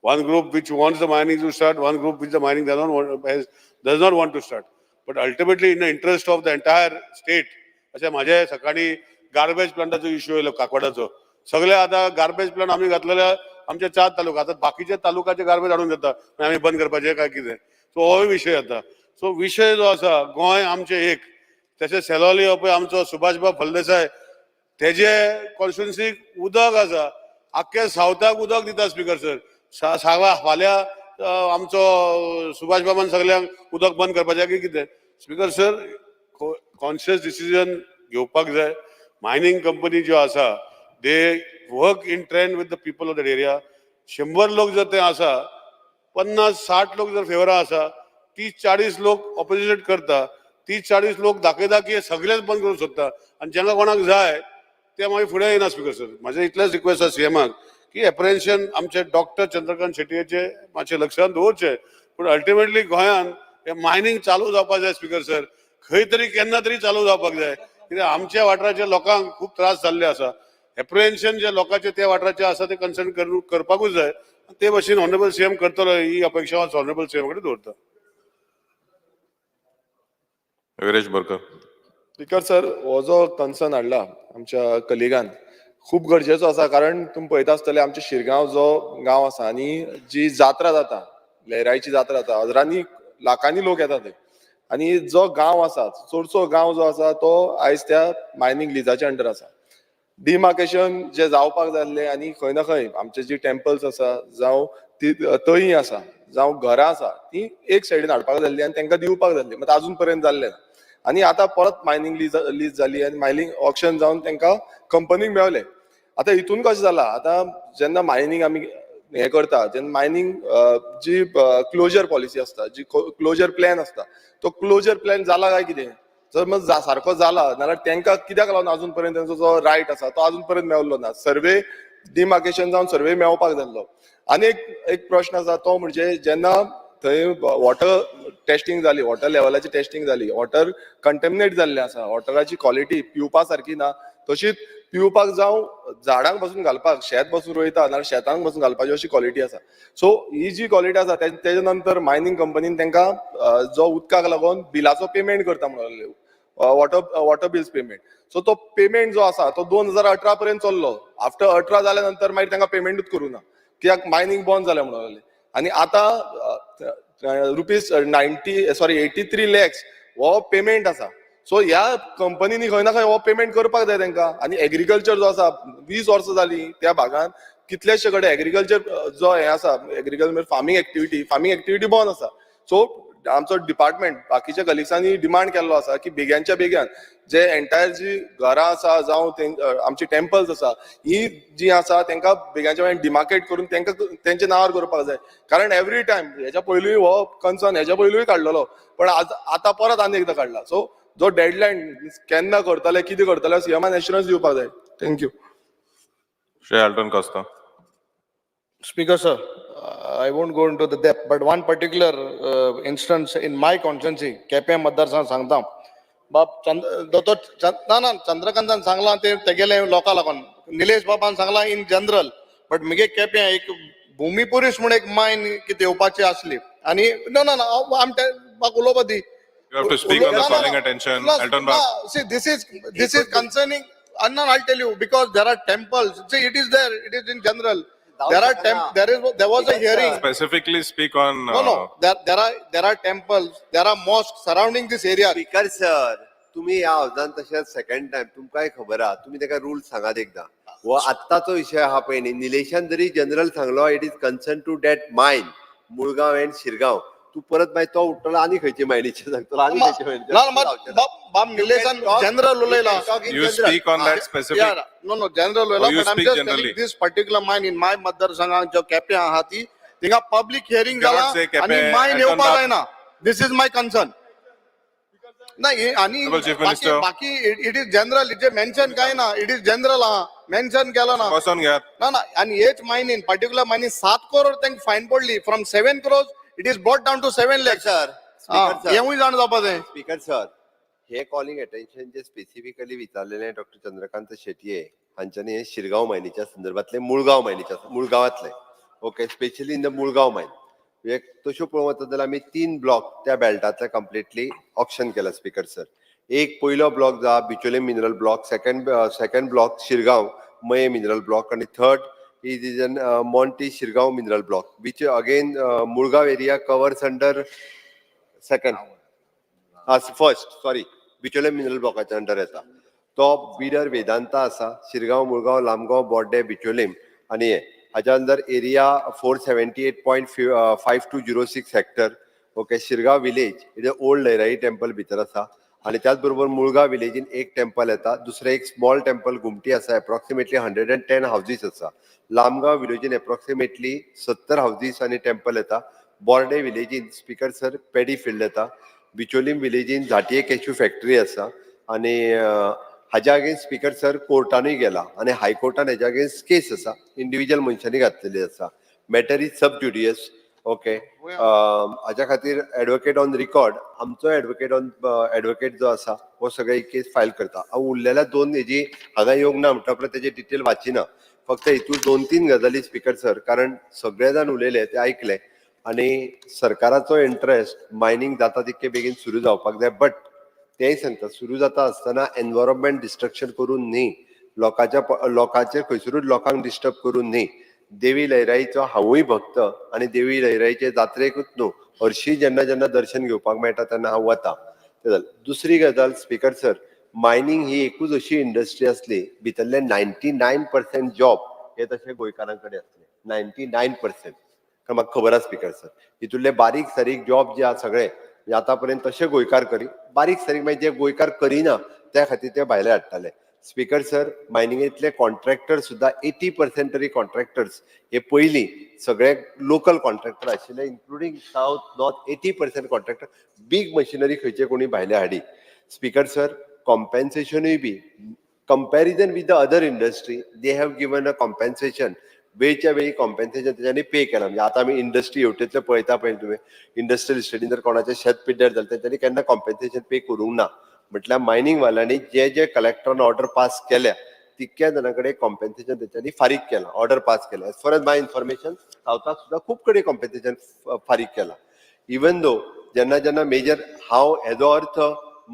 One group which wants the mining to start, one group which the mining does not want to start. But ultimately in the interest of the entire state, अशें म्हाजे सकाळी garbage प्लांटाचो issue येयलो काकवाडाचो. सगळे आतां garbage plant आमी घातलेले आमचे चार तालुका, आतां बाकीचे तालुकाचे गार्बेज हाडून घेता, मागीर आमी बंद करपाचे काय कितें? सो होय विशय जाता. सो विशय जो आसा, गोंय आमचें एक. तशें सेलोली हो पळय आमचो सुभाषबाब फळदेसाय, तेजे कॉन्स्टिट्युन्सीक उदक आसा, आख्खे सावथाक उदक दिता स्पीकर सर. सांगा फाल्यां आमचो सुभाष बाबान सगल्यांक उदक बंद करपाचें की कितें? स्पीकर सर, कॉन्शियस डिसिजन घेवपाक जाय. मायनींग कंपनी ज्यो आसा, they work in trend with the people of that area. 100 लोक जर ते आसा, 50-60 लोक जर फेवरा आसा, 30-40 लोक ऑपोजिशन करता, 30-40 लोक दाखयता की हे सगळेच बंद करूंक सोदता आनी जांकां कोणाक जाय ते मागीर फुडें येना. स्पीकर सर, म्हाजें इतलेंच रिक्वेस्ट आसा सीएमाक की एप्रिहेन्शन आमचे डॉक्टर चंद्रकांत शेटयेचे मातशें लक्षांत दवरचें, पूण अल्टिमेटली गोंयान हे मायनींग चालू जावपाक जाय. स्पीकर सर, खंय तरी केन्ना तरी चालू जावपाक जाय, कित्याक आमच्या वाठाराच्या लोकांक खूब त्रास जाल्ले आसा. एप्रिहेन्शन जे लोकांचे त्या वाठाराचे आसा ते कन्सर्न करपाकूच जाय. ते भशेन ऑनरेबल सीएम करतलो ही अपेक्षा हांव ऑनरेबल सीएम कडेन दवरता. विरेश बोरकर. स्पीकर सर, हो जो कन्सर्न हाडला आमच्या कलिगान खूब गरजेचो आसा, कारण तुमी पळयता आसतले आमच्या शिरगांव जो गांव आसा आनी जी जात्रा जाता, लयराईची जात्रा जाता, हजरांनी लाखांनी लोक येता थंय. आनी जो गांव आसा, चडसो गांव जो आसा तो आयज त्या मायनींग लिजाच्या अंडर आसा. डिमार्केशन जे जावपाक जाय आसलें आनी खंय ना खंय आमचे जी टेम्पल्स आसा, जावं ती तळी आसा, जावं घरां आसा, ती एक सायडीन हाडपाक जाय आसली आनी तांकां दिवपाक जाय आसली, मात आजून पर्यंत जाल्लें ना. आनी आतां परत मायनींग लीज जाली आनी मायनींग ऑक्शन जावन तांकां कंपनीक मेवलें. आतां हितून कशें जालां, आतां जेन्ना मायनींग आमी हें करता जेन्ना मायनींग जी क्लोजर पॉलिसी आसता, जी क्लोजर प्लॅन आसता, तो क्लोजर प्लॅन जाला काय कितें? जर मग सारको जाला नाल्यार तांकां कित्याक लागून अजून पर्यंत तेंचो जो रायट आसा तो अजून पर्यंत मेवलो ना? सर्वे डिमार्केशन जावन सर्वे मेवपाक जाल्लो. आनी एक प्रश्न आसा तो म्हणजे जेन्ना थंय वॉटर टेस्टिंग जाली, वॉटर लेवलाची टेस्टिंग जाली, वॉटर कंटेमिनेट जाल्लें आसा, वॉटराची क्वॉलिटी पिवपा सारकी ना, तशीच पिवपाक जावं झाडांक बसून घालपाक, शेत बसून रोयता नाल्यार शेतांक बसून घालपाची अशी क्वॉलिटी आसा. सो ही जी क्वॉलिटी आसा तेजे नंतर मायनींग कंपनीन तांकां जो उदकाक लागून बिलाचो पेमेंट करता म्हणून वॉटर बिल्स पेमेंट, सो तो पेमेंट जो आसा तो 2018 पर्यंत चल्लो. आफ्टर 18 जाल्या नंतर मागीर तांकां पेमेंटूच करूं ना, कित्याक मायनींग बंद जालें म्हणून लागले. आनी आतां रुपीज 83 लॅक्स हो पेमेंट आसा. सो ह्या कंपनीनी खंय ना खंय हो पेमेंट करपाक जाय तांकां. आनी एग्रीकल्चर जो आसा 20 वर्सां जाली त्या भागान कितलेशे कडेन एग्रीकल्चर जो हें आसा, agriculture farming activity, farming activity बंद आसा. सो आमचो डिपार्टमेंट बाकीच्या कलिग्सांनी डिमांड केल्लो आसा की बेग्यांच्या बेग्यान जे एंटायर जी घरां आसा जावं आमची टेम्पल्स आसा ही जी आसा तांकां बेग्यांच्या बेग्यान डिमार्केट करून तांकां तेंच्या नांवार करपाक जाय. कारण एवरी टायम हेच्या पयलूय हो कन्सर्न हेच्या पयलूय काडलेलो, पण आज आतां परत आनी एकदां काडला. सो जो डेडलायन केन्ना करतले, कितें करतले, सीएमान एश्युरन्स दिवपाक जाय. Thank you. Shri Alton Costa. Speaker sir, I won't go into the depth, but one particular instance in my constituency, Quepem मतदारसंघ सांगता बाब दोतोर ना ना चंद्रकांतान सांगलां ते तेगेले लोकां लागून, निलेश बाबान सांगलां इन जनरल, बट मुगे केप्यां एक भुमीपुरीस म्हूण एक मायन कितें येवपाची आसली आनी ना ना आम म्हाका उलोवपा दी. You have to speak on the calling attention, Elton Bab. See, this is concerning. No, I'll tell you, because there are temples. See, it is there. It is in general. There are temp. There was a hearing. Specifically speak on. No. There are temples. There are mosques surrounding this area. Speaker sir, तुम्ही ह्या हावजान तशेंच second time तुमकांय खबर आहा, तुम्ही ताका rule सांगात एकदां. हो आत्ताचो विशय आहा पळय न्ही, निलेशान जरी जनरल सांगलो, it is concern to that mine Mulgaon and Shirgaon. तूं परत मागीर तो उठ्ठलो आनी खंयचे मायनीचे सांगतलो आनी खंयचे मायनीचे. ना बाब निलेशान जनरल उलयला. You speak on that specific. Yeah, no, general उलयला, Or you but I'm speak just generally. telling this particular mine in my मतदारसंघात जो केप्यां आहा ती थिंगा पब्लिक हियरिंग You cannot जाला say Quepem, आनी मायन Elton येवपा Bab. जायना. This is my concern. ना हे आनी Honorable Chief बाकी Minister. बाकी it is general it mention काय ना, it is general आहा, मेन्शन केलो ना. बसोन घेयात. ना ना, आनी हेच मायनीन पर्टिक्युलर मायनीन 7 करोड तांकां फायन पडली. From 7 crores it is brought down to 7 lakhs. Sir, speaker sir. हेवूय जाण जावपा जाय. स्पीकर सर, हे कॉलिंग अटेन्शन जे स्पेसिफिकली विचारलेले डॉक्टर चंद्रकांत शेटये हांच्यानी, हे शिरगांव मायनीच्या संदर्भातले, मुळगांव मायनीच्या, मुळगांवातले, okay, specially in the Mulgaon mine. म्हणजे तश्यो पळोवंक वचत जाल्यार आमी तीन ब्लॉक त्या बेल्टांतले कंप्लिटली ऑक्शन केला स्पीकर सर. एक पयलो ब्लॉक जो आहा बिचोले mineral block, second block Shirgaon Mayem mineral block आनी third is an Monty Shirgaon mineral block, which again Mulgaon area covers under second, first, sorry, Bicholim mineral ब्लॉकाच्या under येता. तो bidder Vedanta आसा. शिरगांव, मुळगांव, लामगांव, बोड्डे, बिचोलीम आनी हे हाच्या under area 478.5206 hectare, okay. Shirgaon village it is old Lairai temple भितर आसा आणि त्याच बरोबर मुळगांव विलेजीन एक टेम्पल येता, दुसरें एक स्मॉल टेम्पल घुमटी आसा. Approximately 110 houses आसा. लामगांव विलेजीन एप्रॉक्सिमेटली 70 हावजीस आनी टेम्पल येता. बोर्डे विलेजीन, स्पीकर सर, पेडी फिल्ड येता. बिचोलीम विलेजीन झांटये कॅश्यू फॅक्टरी आसा आणि हाज्या अगेन्स्ट, स्पीकर सर, कोर्टानूय गेला आनी हायकोर्टान हेज्या अगेन्स्ट केस आसा, इंडिव्हिज्युअल मनशांनी घातलेली आसा. Matter is sub judice, okay. हाज्या खातीर एडवोकेट ऑन रिकॉर्ड, आमचो एडवोकेट ऑन एडवोकेट जो आसा हो सगळे केस फायल करता. हांव उरलेल्या दोन हेजी हांगा येवंक ना म्हणटा उपरांत तेजे डिटेल वाचिना. फक्त हितून दोन तीन गजाली स्पीकर सर, कारण सगळे जाण उलयले ते आयकले आणि सरकाराचो इंट्रस्ट मायनींग जाता तितके बेगीन सुरू जावपाक जाय, बट तेय सांगता, सुरू जाता आसतना एनवायरमेंट डिस्ट्रक्शन करून न्ही, लोकांच्या लोकांचेर खंयसरूच लोकांक डिस्टर्ब करून न्ही. देवी लयराईचो हांवूय भक्त आनी देवी लयराईचे जात्रेकूच न्हू, हरशीं जेन्ना जेन्ना दर्शन घेवपाक मेळटा तेन्ना हांव वता. तें जालें. दुसरी गजाल स्पीकर सर, मायनींग ही एकूच अशी इंडस्ट्री आसली, भितरले 99% जॉब हे तशे गोंयकारां कडेन आसले, 99%. कारण म्हाका खबर आसा स्पीकर सर, हितूंतले बारीक सारीक जॉब जे आहा सगळे, म्हणजे आतां पर्यंत तशे गोंयकार करी, बारीक सारीक मागीर जे गोंयकार करिना त्या खातीर ते भायले हाडटाले. स्पीकर सर, मायनिंगेंतले कॉन्ट्रॅक्टर सुद्दां 80% तरी कॉन्ट्रॅक्टर्स हे पयलीं सगळे लोकल कॉन्ट्रॅक्टर आशिल्ले, including south, north, 80% contractor. Big machinery खंयचे कोणी भायले हाडी. स्पीकर सर, कॉम्पेन्सेशनूय बी comparison with the other industry, they have given a compensation. वेळच्या वेळी कॉम्पेन्सेशन तेच्यांनी पे केला. म्हणजे आतां आमी इंडस्ट्री हेवटेंतले पळयता पळय तुवें, इंडस्ट्रियल इस्टेटीन जर कोणाचें शेत पिड्ड्यार जालें, तेंच्यांनी केन्ना कॉम्पेन्सेशन पे करूंक ना. म्हटल्यार मायनींग वाल्यांनी जे जे कलेक्टरान ऑर्डर पास केल्या तितक्या जाणां कडेन कॉम्पेन्सेशन तेंच्यांनी फारीक केलां, ऑर्डर पास केल्या. As far as my information, सावथाक सुद्दां खूब कडेन कॉम्पेन्सेशन फारीक केलां. इवन दो जेन्ना जेन्ना मेजर, हांव हेजो अर्थ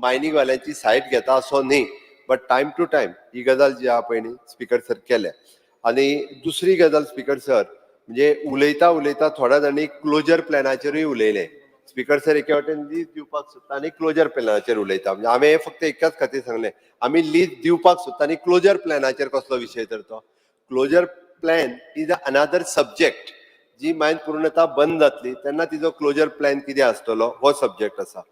मायनींग वाल्यांची सायड घेता असो न्ही, बट टायम टू टायम ही गजाल जी आहा पळय न्ही स्पीकर सर, केल्या. आनी दुसरी गजाल स्पीकर सर, म्हणजे उलयता उलयता थोड्या जाणांनी क्लोजर प्लॅनाचेरूय उलयले. स्पीकर सर, एके वाटेन लीज दिवपाक सोदता आनी क्लोजर प्लॅनाचेर उलयता. म्हणजे हांवें फक्त एकाच खातीर सांगलें, आमी लीज दिवपाक सोदता आनी क्लोजर प्लॅनाचेर कसलो विशय तर तो? Closure plan is a another subject. जी मायन पूर्णता बंद जातली तेन्ना तिजो क्लोजर प्लॅन कितें आसतलो हो सब्जेक्ट आसा.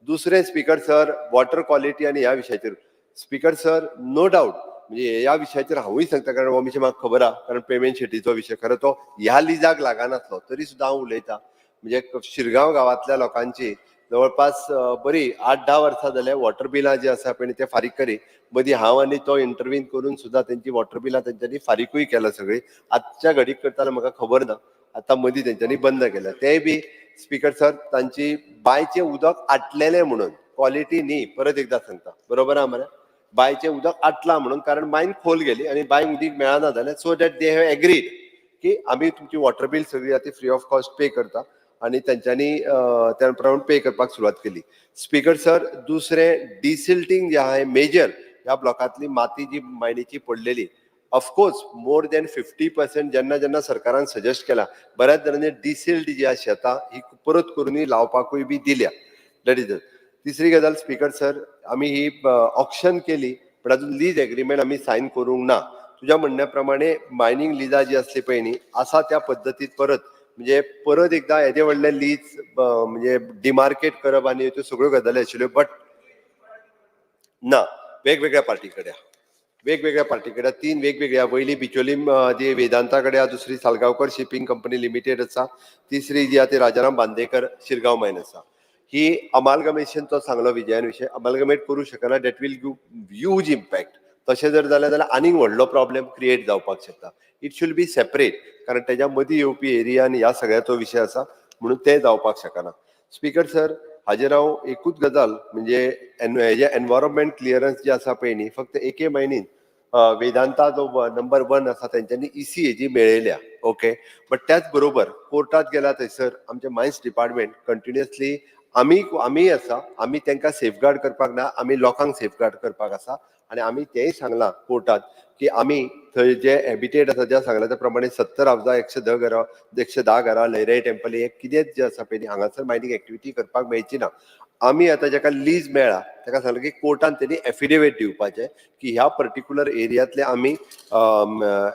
दुसरें स्पीकर सर, वॉटर क्वॉलिटी आनी ह्या विशयाचेर, स्पीकर सर, नो डावट, म्हणजे ह्या विशयाचेर हांवूय सांगता, कारण हो विशय म्हाका खबर आहा, कारण पेमेंट शेटीचो विशय खरो तो ह्या लिजाक लागनासलो तरी सुद्दां हांव उलयतां. म्हणजे शिरगांव गांवांतल्या लोकांची जवळपास बरी 8-10 वर्सां जाले वॉटर बिलां जी आसा पळय ते फारीक करी. मदीं हांव आनी तो इंटरवीन करून सुद्दां तेंची वॉटर बिलां तेंच्यांनी फारीकूय केला सगळी. आजच्या घडीक करताना म्हाका खबर ना, आतां मदीं तेंच्यांनी बंद केल्या तेय बी. स्पीकर सर, तांची बांयचें उदक आटलेलें म्हणून, क्वॉलिटी न्ही, परत एकदां सांगता, बरोबर आहा मरे? बांयचें उदक आटलां म्हणून, कारण बांयन खोल गेली आनी बांयक उदीक मेळना जालें, so that they have agreed की आमी तुमची वॉटर बील सगळी आतां फ्री ऑफ कॉस्ट पे करता आनी तेंच्यांनी त्या प्रमाण पे करपाक सुरवात केली. स्पीकर सर, दुसरें डिसिल्टींग जे आहा मेजर, ह्या ब्लॉकांतली माती जी मायनीची पडलेली, ऑफकोर्स मोर दॅन 50% जेन्ना जेन्ना सरकारान सजेस्ट केला, बऱ्याच जाणांनी डिसिल्ट जी आहा शेतां ही परत करूनय लावपाकूय बी दिल्या. That is. तिसरी गजाल स्पीकर सर, आमी ही ऑक्शन केली, पण अजून लीज एग्रीमेंट आमी सायन करूंक ना. तुज्या म्हणण्या प्रमाणे मायनींग लिजां जी आसली पळय न्ही, आसा त्या पद्दतीत परत, म्हणजे परत एकदां येदे व्हडले लीज म्हणजे डिमार्केट करप आनी त्यो सगळ्यो गजाली आशिल्ल्यो, बट ना, वेगवेगळ्या पार्टी कडेन, वेगवेगळ्या पार्टी कडेन, तीन वेगवेगळ्या. वयली बिचोलीम जी वेदांता कडेन आहा, दुसरी सालगांवकर शिपींग कंपनी लिमिटेड आसा, तिसरी जी आहा ती राजाराम बांदेकर शिरगांव मायन आसा. ही अमालगमेशन तो सांगलो विजयान विशय अमालगमेट करूं शकना, that will give huge impact. तशें जर जालें जाल्यार आनीक व्हडलो प्रॉब्लेम क्रिएट जावपाक शकता. It should be separate, कारण तेज्या मदीं येवपी एरिया आनी ह्या सगळ्याचो विशय आसा म्हणून ते जावपाक शकना. स्पीकर सर, हाजेर हांव एकूच गजाल म्हणजे हेजे एनवायरमेंट क्लियरन्स जे आसा पळय न्ही, फक्त एके मायनीन वेदांता जो नंबर वन आसा तेंच्यांनी ईसीए जी मेळयल्या, ओके, बट त्याच बरोबर कोर्टात गेला थंयसर आमचे मायन्स डिपार्टमेंट कंटिन्युअसली आमी आसा, आमी तांकां सेफगार्ड करपाक ना, आमी लोकांक सेफगार्ड करपाक आसा. आनी आमी तेंय सांगलां कोर्टात की आमी थंय जे हॅबिटेट आसा, ज्या सांगला त्या प्रमाणे 70 हावजां, 110 घरां, 110 घरां, लैराई टेम्पल हे कितेंच जें आसा पळय न्ही, हांगासर मायनींग एक्टिविटी करपाक मेळची ना. आमी आतां जाका लीज मेळ्ळा ताका सांगलां की कोर्टान तेणी एफिडेवीट दिवपाचें की ह्या पर्टिक्युलर एरियांतले आमी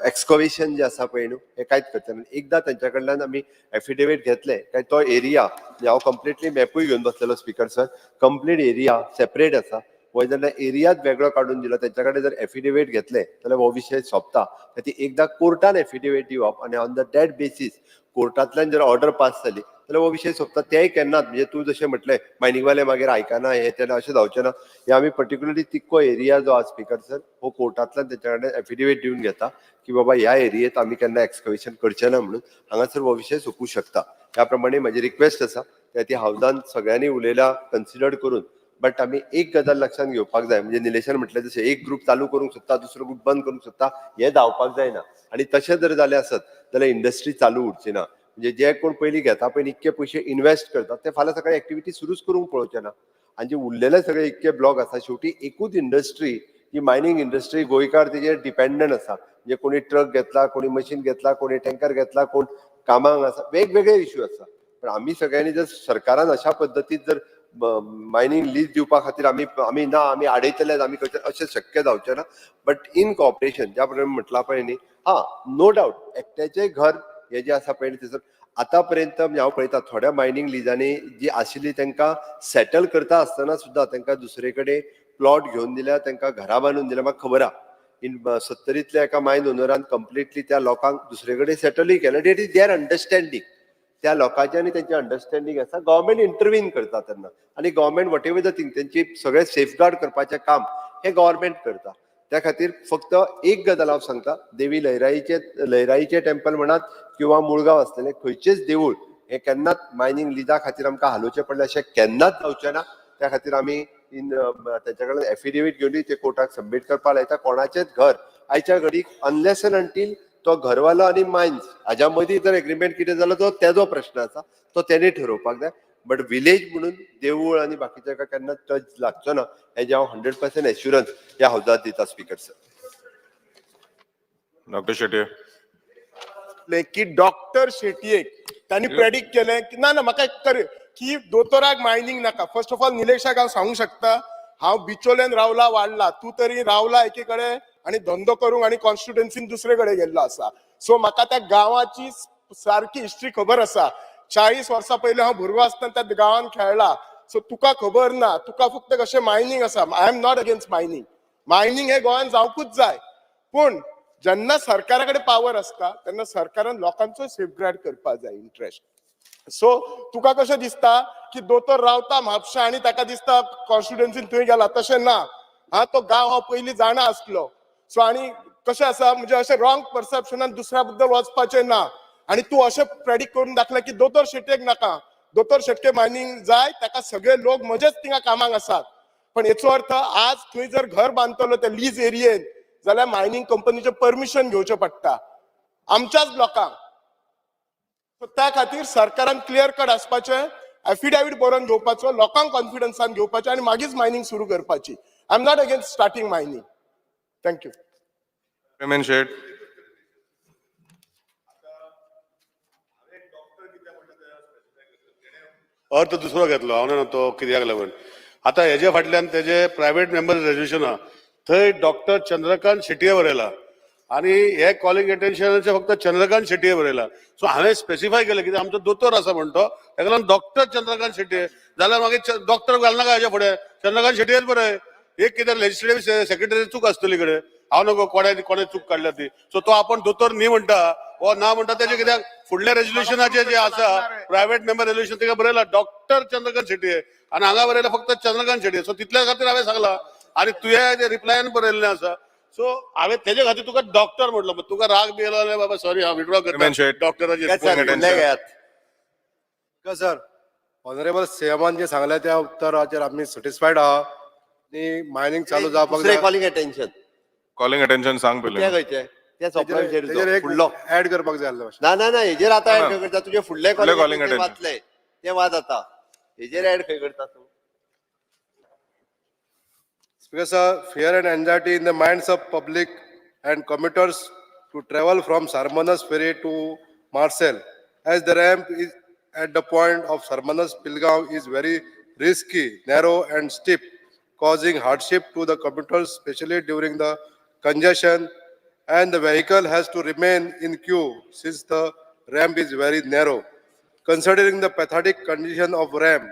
एक्सकवेशन जे आसा पळय न्हू हें कांयच करचे ना. एकदां तेंच्या कडल्यान आमी एफिडेवीट घेतले काय तो एरिया, हांव कंप्लिटली मॅपूय घेवन बसलेलो speaker sir, complete area separate आसा. हो जेन्ना एरियाच वेगळो काडून दिलो, तेंच्या कडेन जर एफिडेवीट घेतले जाल्यार हो विशय सोंपता. ती एकदां कोर्टान एफिडेवीट दिवप आनी ऑन the that basis कोर्टांतल्यान जर ऑर्डर पास जाली जाल्यार हो विशय सोंपता. तेय केन्नाच म्हणजे तूं जशें म्हटलें मायनिंगवाले मागीर आयकना हें तें अशें जावचें ना. हे आमी पर्टिक्युलरली तितको एरिया जो आसा स्पीकर सर, हो कोर्टांतल्यान तेंच्या कडेन एफिडेवीट दिवन घेता की बाबा ह्या एरियेत आमी केन्ना एक्सकवेशन करचे ना म्हणून हांगासर हो विशय सोंपूं शकता. ह्या प्रमाणे म्हाजी रिक्वेस्ट आसा त्या ती हावजान सगळ्यांनी उलयल्या कन्सिडर करून, बट आमी एक गजाल लक्षात घेवपाक जाय, म्हणजे निलेशान म्हटलें तशें एक ग्रुप चालू करूंक सोदता, दुसरो ग्रुप बंद करूंक सोदता, हें जावपाक जायना. आनी तशें जर जालें आसत जाल्यार इंडस्ट्री चालू उरची ना. म्हणजे जे कोण पयलीं घेता पळय इतके पयशे इन्वेस्ट करतात ते फाल्यां सकाळी एक्टिविटी सुरूच करूंक पळोवचे ना. आनी जे उरलेले सगळे इतके ब्लॉक आसा, शेवटी एकूच इंडस्ट्री ही मायनींग इंडस्ट्री, गोंयकार तेजेर डिपेंडंट आसा. म्हणजे कोणी ट्रक घेतला, कोणी मशीन घेतला, कोणी टँकर घेतला, कोण कामांक आसा, वेगवेगळे इश्यू आसा. पण आमी सगळ्यांनी जर सरकारान अशा पद्दतीन जर मायनींग लीज दिवपा खातीर आमी आमी ना आमी आडयतले, आमी करतले, अशें शक्य जावचें ना. बट इन कॉपरेशन ज्या प्रमाणे म्हटलां पळय न्ही, हा नो डावट एकट्याचें घर हें जें आसा पळय न्ही थंयसर आतां पर्यंत हांव पळयता थोड्या मायनींग लिजांनी जी आशिल्ली तांकां सेटल करता आसतना सुद्दां तांकां दुसरे कडेन प्लॉट घेवन दिल्या, तांकां घरां बांदून दिल्या. म्हाका खबर आहा इन सत्तरींतल्या एका मायन ओनरान कंप्लिटली त्या लोकांक दुसरे कडेन सेटलूय केलें. That is there understanding, त्या लोकांचें आनी तेंचें अंडरस्टँडींग आसा. गव्हर्मेंट इंटरवीन करता तेन्ना आनी government what ever the thing तेंची सगळें सेफगार्ड करपाचें काम हें गव्हर्मेंट करता. त्या खातीर फक्त एक गजाल हांव सांगता, देवी लयराईचे लयराईचें टेम्पल म्हणात किंवा मुळगांव आसलेलें खंयचेच देवूळ हें केन्नाच मायनींग लिजा खातीर आमकां हालोवचें पडलें अशें केन्नाच जावचें ना. त्या खातीर आमी इन तेंच्या कडेन एफिडेवीट घेवन ते कोर्टाक सबमीट करपाक लायता. कोणाचेंच घर आयच्या घडीक अनलेस एंड अंटील तो घरवालो आनी मायन्स हाज्या मदीं जर एग्रीमेंट कितें जालो तो तेजो प्रश्न आसा, तो तेणी ठरोवपाक जाय. बट विलेज म्हणून देवूळ आनी बाकीच्या केन्ना टच लागचो ना हेजें हांव 100% एश्युरन्स ह्या हावजात दिता स्पीकर सर. डॉक्टर शेट्ये. की डॉक्टर शेटयेक तांणी प्रेडिक्ट केलें की ना ना म्हाका एक कर की दोतोराक मायनींग नाका. फर्स्ट ऑफ ऑल निलेशाक हांव सांगूंक शकता, हांव बिचोल्यान रावला वाडला, तूं तरी रावला एके कडेन आनी धंदो करूंक आनी कॉन्स्टिट्युएन्सीन दुसरे कडेन गेल्लो आसा. सो म्हाका त्या गांवाची सारकी हिस्ट्री खबर आसा. 40 वर्सां पयलीं हांव भुरगो आसतना त्या गांवान खेळ्ळा. सो तुका खबर ना, तुका फक्त कशें मायनींग आसा. I am not against mining, mining हें गोंयांत जावंकूच जाय, पूण जेन्ना सरकारा कडेन पावर आसता तेन्ना सरकारान लोकांचो सेफगार्ड करपाक जाय इंट्रस्ट. सो तुका कशें दिसता की दोतोर रावता म्हापशा आनी ताका दिसता कॉन्स्टिट्युएन्सीन थंय गेला, तशें ना. हा तो गांव हांव पयलीं जाणा आसलो. सो आनी कशें आसा म्हणजे अशें रॉंग परसेप्शनान दुसऱ्या बद्दल वचपाचें ना. आनी तूं अशें प्रेडिक्ट करून दाखलें की दोतोर शेटयेक नाका, दोतोर शेटके मायनींग जाय, ताका सगळे लोक म्हजेच थिंगा कामाक आसात. पण हेचो अर्थ आज थंय जर घर बांदतलो त्या लीज एरियेन जाल्यार मायनींग कंपनीचें परमिशन घेवचें पडटा आमच्याच लोकांक. सो त्या खातीर सरकारान क्लियर कट आसपाचें, एफिडेवीट बरोवन घेवपाचो, लोकांक कॉन्फिडन्सान घेवपाचें आनी मागीर मायनींग सुरू करपाची. I am not against starting mining. Thank you. Raman Shet. अर्थ दुसरो घेतलो हांव जाणा तो कित्याक लागून. आतां हेजे फाटल्यान तेजे प्रायवेट मेंबर रेजोल्युशन आहा, थंय डॉक्टर चंद्रकांत शेटये बरयला आनी हे कॉलिंग अटेन्शनाचे फक्त चंद्रकांत शेटये बरयला. सो हांवें स्पेसिफाय केलें कित्याक आमचो दोतोर आसा म्हणटो ताका लागून डॉक्टर चंद्रकांत शेटये जाल्यार मागीर डॉक्टर घालनाका हेज्या फुडें, चंद्रकांत शेटयेच बरय. एक कितें लेजिस्लेटिव्ह सेक्रेटरी चूक आसतली कडेन, हांव नको कोणे कोणे चूक काडल्या ती. सो तो आपूण दोतोर न्ही म्हणटा वो ना म्हणटा तेजे कित्याक फुडल्या रेजोल्युशनाचे जे आसा प्रायव्हेट मेंबर रेजोल्युशन तेका बरयला डॉक्टर चंद्रकांत शेट्ये आनी हांगा बरयला फक्त चंद्रकांत शेट्ये. सो तितल्या खातीर हांवें सांगला आनी तुवें रिप्लायन बरयल्लें आसा. सो हांवें तेजे खातीर तुका डॉक्टर म्हटलो. तुका राग बी येयलो जाल्यार बाबा सॉरी, हांव विड्रॉ करता डॉक्टराचेर. घेयात. सर, ऑनरेबल सीएमान जे सांगले त्या उत्तराचेर आमी सॅटिस्फायड आहा आनी मायनिंग चालू जावपाक दुसरें कॉलिंग अटेन्शन. कॉलिंग अटेन्शन सांग तें पयलीं. खंयचें? तें सोंपला विशय तेजेर तुजो एक फुडलो. ऍड करपाक जाय आसलें. ना ना ना, हेजेर आतां ना, ऍड ना. खंय करता? तुजें फुडलें फुडलें कॉलिंग calling attention attention. वाचलें तें वाद आतां हेजेर ऍड खंय करता तूं? Because fear and anxiety in the minds of public and commuters to travel from Sarmanas Ferry to Marcel, as the ramp is at the point of Sarmanas Pilgaon is very risky, narrow and steep, causing hardship to the commuters, especially during the congestion, and the vehicle has to remain in queue since the ramp is very narrow. Considering the pathetic condition of ramp,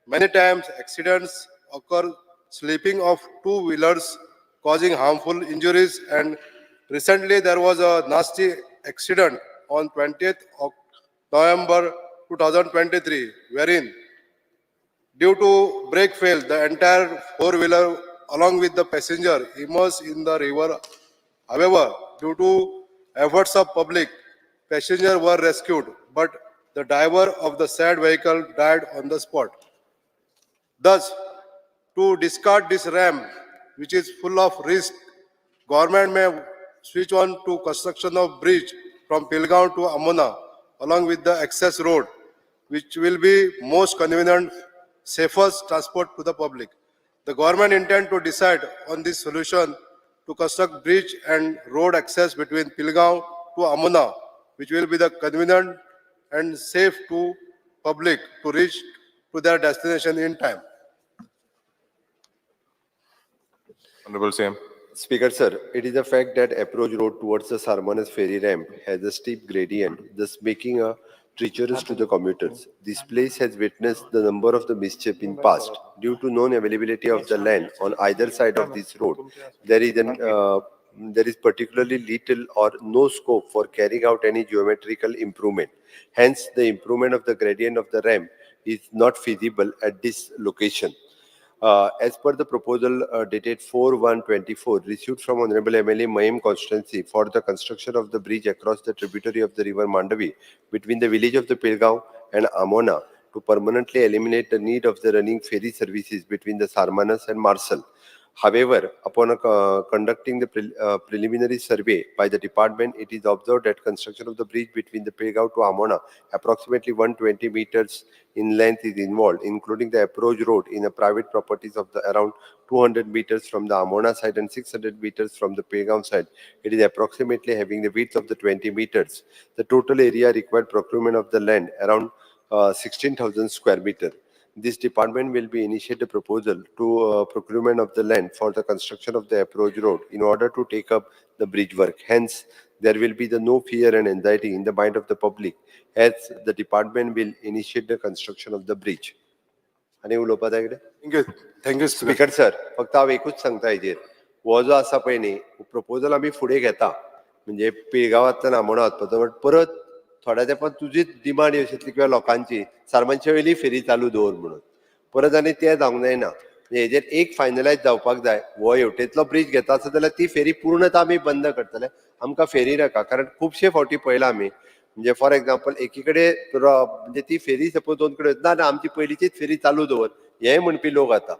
many times accidents occur, slipping of two-wheelers causing harmful injuries, and recently there was a nasty accident on 20th of November 2023, wherein due to brake fail, the entire four-wheeler along with the passenger immersed in the river. However, due to efforts of public, passenger were rescued, but the driver of the said vehicle died on the spot. Thus, to discard this ramp, which is full of risk, government may switch on to construction of bridge from Pilgaon to Amona, along with the access road, which will be most convenient, safest transport to the public. The government intend to decide on this solution to construct bridge and road access between Pilgaon to Amona, which will be the convenient and safe to public to reach to their destination in time. Honorable CM. Speaker sir, it is a fact that approach road towards the Sarmanas ferry ramp has a steep gradient, thus making a treacherous to the commuters. This place has witnessed the number of the mischief in past. Due to non-availability of the land on either side of this road, there is particularly little or no scope for carrying out any geometrical improvement. Hence, the improvement of the gradient of the ramp is not feasible at this location. As per the proposal dated 4/1/24 received from Honorable MLA Mahim constituency for the construction of the bridge across the tributary of the river Mandavi between the village of the Pilgaon and Amona to permanently eliminate the need of the running ferry services between the Sarmanas and Marcel. However, upon conducting the preliminary survey by the department, it is observed that construction of the bridge between the Pilgaon to Amona, approximately 120 meters in length, is involved, including the approach road in the private properties of the around 200 meters from the Amona side and 600 meters from the Pilgaon side. It is approximately having the width of the 20 meters. The total area required procurement of the land around 16,000 square meter. This department will be initiate a proposal to procurement of the land for the construction of the approach road in order to take up the bridge work. Hence, there will be the no fear and anxiety in the mind of the public as the department will initiate the construction of the bridge. आनी उलोवपा जाय कितें? Thank you, thank you, Speaker. Speaker sir, फक्त हांव एकूच सांगता हेजेर, हो जो आसा पळय न्ही प्रपोजल आमी फुडें घेता, म्हणजे पिळगांवांतल्यान आमोणा वचपाचो, बट परत थोड्या तेंपान तुजीच डिमांड येवं शकतली किंवा लोकांची सारमानशे वयली फेरी चालू दवर म्हणून, परत आनी तें जावंक जायना. म्हणजे हेजेर एक फायनलायज जावपाक जाय. हो हेवटेंतलो ब्रीज घेता आसत जाल्यार ती फेरी पूर्णता आमी बंद करतले, आमकां फेरी नाका. कारण खुबशे फावटी पळयला आमी, म्हणजे फॉर एग्जाम्पल एकी कडेन म्हणजे ती फेरी सपोज दोन कडेन ना ना आमची पयलींचीच फेरी चालू दवर हें म्हणपी लोक आतां.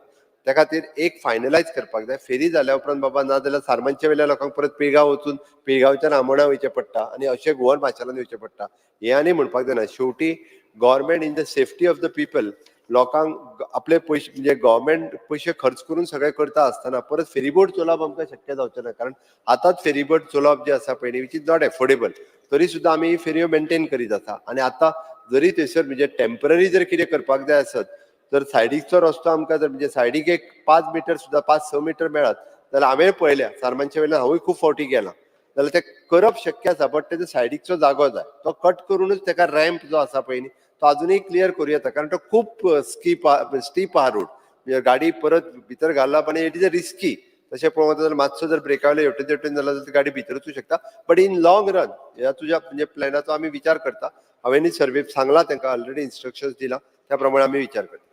त्या खातीर एक फायनलायज करपाक जाय. फेरी जाल्या उपरांत बाबा ना जाल्यार सारमानच्या वयल्या लोकांक परत पिळगांव वचून पिळगांवच्यान आमोणा वयचें पडटा आनी अशें गोवन माशेलान वयचें पडटा. हें आनी म्हणपाक जायना. शेवटी government in the safety of the people, लोकांक आपले पयशे म्हणजे गव्हर्मेंट पयशे खर्च करून सगळें करता आसतना परत फेरीबोट चलोवप आमकां शक्य जावचें ना, कारण आतांच फेरीबोट चलोवप जें आसा पळय न्ही which is not affordable. तरी सुद्दां आमी ही फेरयो मेनटेन करीत आसा. आनी आतां जरी थंयसर म्हणजे टेम्पररी जर कितें करपाक जाय आसत तर सायडीकचो रस्तो आमकां जर म्हणजे सायडीक एक 5 मिटर सुद्दां 5-6 मिटर मेळत जाल्यार हांवें पळयल्या सारमानच्या वयल्यान हांवूय खूब फावटी गेलां, जाल्यार तें करप शक्य आसा, बट तेजो सायडीकचो जागो जाय तो कट करूनच तेका रॅम्प जो आसा पळय न्ही तो आजुनूय क्लियर करूं येता, कारण तो खूब स्टीप आहा रोड, म्हणजे गाडी परत भितर घालप आनी it is a risky. तशें पळोवंक वता जाल्यार मातसो जर ब्रेका वयले हेवटेन तेवटेन जाल्यार ती गाडी भितर वचूं शकता. बट इन लॉंग रन ह्या तुज्या म्हणजे प्लॅनाचो आमी विचार करता. हांवें सर्वे सांगला तांकां, ऑलरेडी इन्स्ट्रक्शन्स दिला, त्या प्रमाणे आमी विचार करता.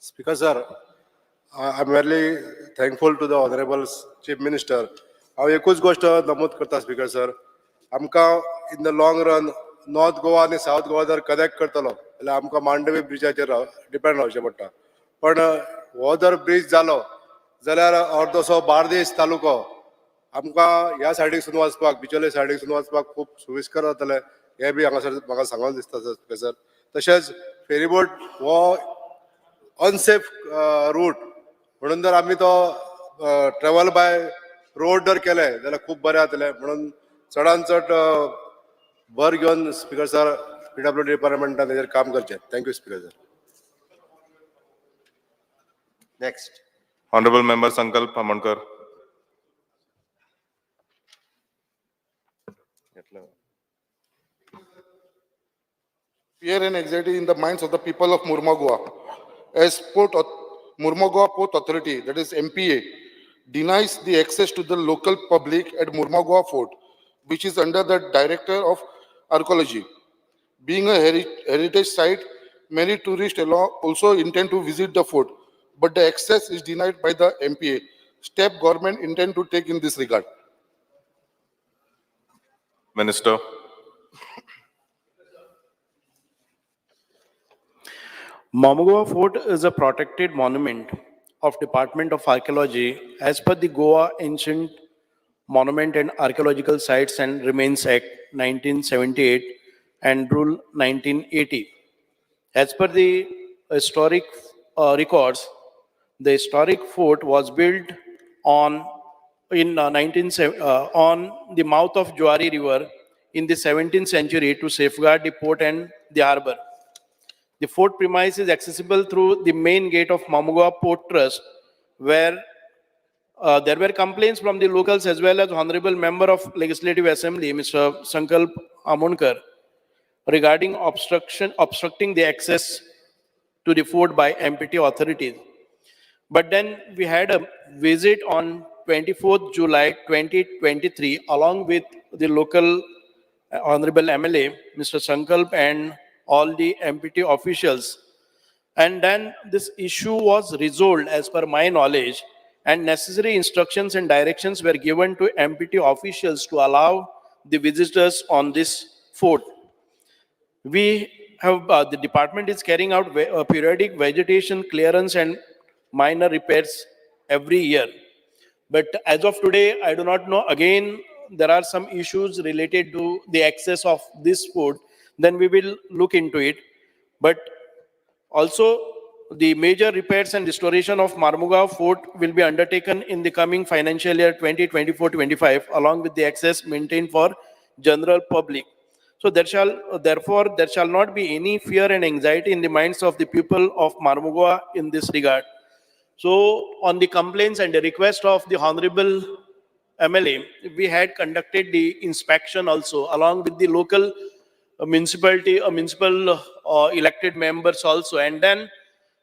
Speaker sir, I am very thankful to the honourable Chief Minister. हांव एकूच गोश्ट नमूद करता स्पीकर सर, आमकां in the long run North Goa आनी सावथ गोवा जर कनेक्ट करतलो जाल्यार आमकां मांडवी ब्रिजाचेर डिपेंड रावचें पडटा. पण हो जर ब्रीज जालो जाल्यार अर्दोसो बार्देश तालुको आमकां ह्या सायडीकसून वचपाक, बिचोले सायडीकसून वचपाक खूब सुविस्कर जातलें, हें बी हांगासर म्हाका सांगून दिसता स्पीकर सर. तशेंच फेरीबोट हो अनसेफ रूट म्हणून जर आमी तो ट्रेवल बाय रोड जर केले जाल्यार खूब बरें जातलें. म्हणून चडान चड भर घेवन स्पीकर सर, पीडब्ल्यूडी डिपार्टमेंटान हेजेर काम करचें. Thank you Speaker sir. Next. Honorable Member Sankalp Amonkar. Fear and anxiety in the minds of the people of Mormugao. As Mormugao Port Authority, that is MPA, denies the access to the local public at Mormugao Fort, which is under the Director of Archaeology. Being a heritage site, many tourists also intend to visit the fort, but the access is denied by the MPA. Step government intend to take in this regard. Minister. Mormugao Fort is a protected monument of Department of Archaeology as per the Goa Ancient Monument and Archaeological Sites and Remains Act 1978 and Rule 1980. As per the historic records, the historic fort was built on in 19 on the mouth of Zuari River in the 17th century to safeguard the port and the harbor. The fort premise is accessible through the main gate of Mormugao Port Trust, where there were complaints from the locals as well as Honorable Member of Legislative Assembly, Mr. Sankalp Amonkar, regarding obstructing the access to the fort by MPT authorities. But then we had a visit on 24th July 2023, along with the local Honorable MLA, Mr. Sankalp, and all the MPT officials. And then this issue was resolved as per my knowledge, and necessary instructions and directions were given to MPT officials to allow the visitors on this fort. We have, the department is carrying out periodic vegetation clearance and minor repairs every year. But as of today, I do not know, again, there are some issues related to the access of this fort, then we will look into it. But also, the major repairs and restoration of Marmugao Fort will be undertaken in the coming financial year 2024-25, along with the access maintained for general public. So therefore, there shall not be any fear and anxiety in the minds of the people of Marmugao in this regard. So on the complaints and the request of the Honorable MLA, we had conducted the inspection also along with the local municipality, municipal elected members also. And then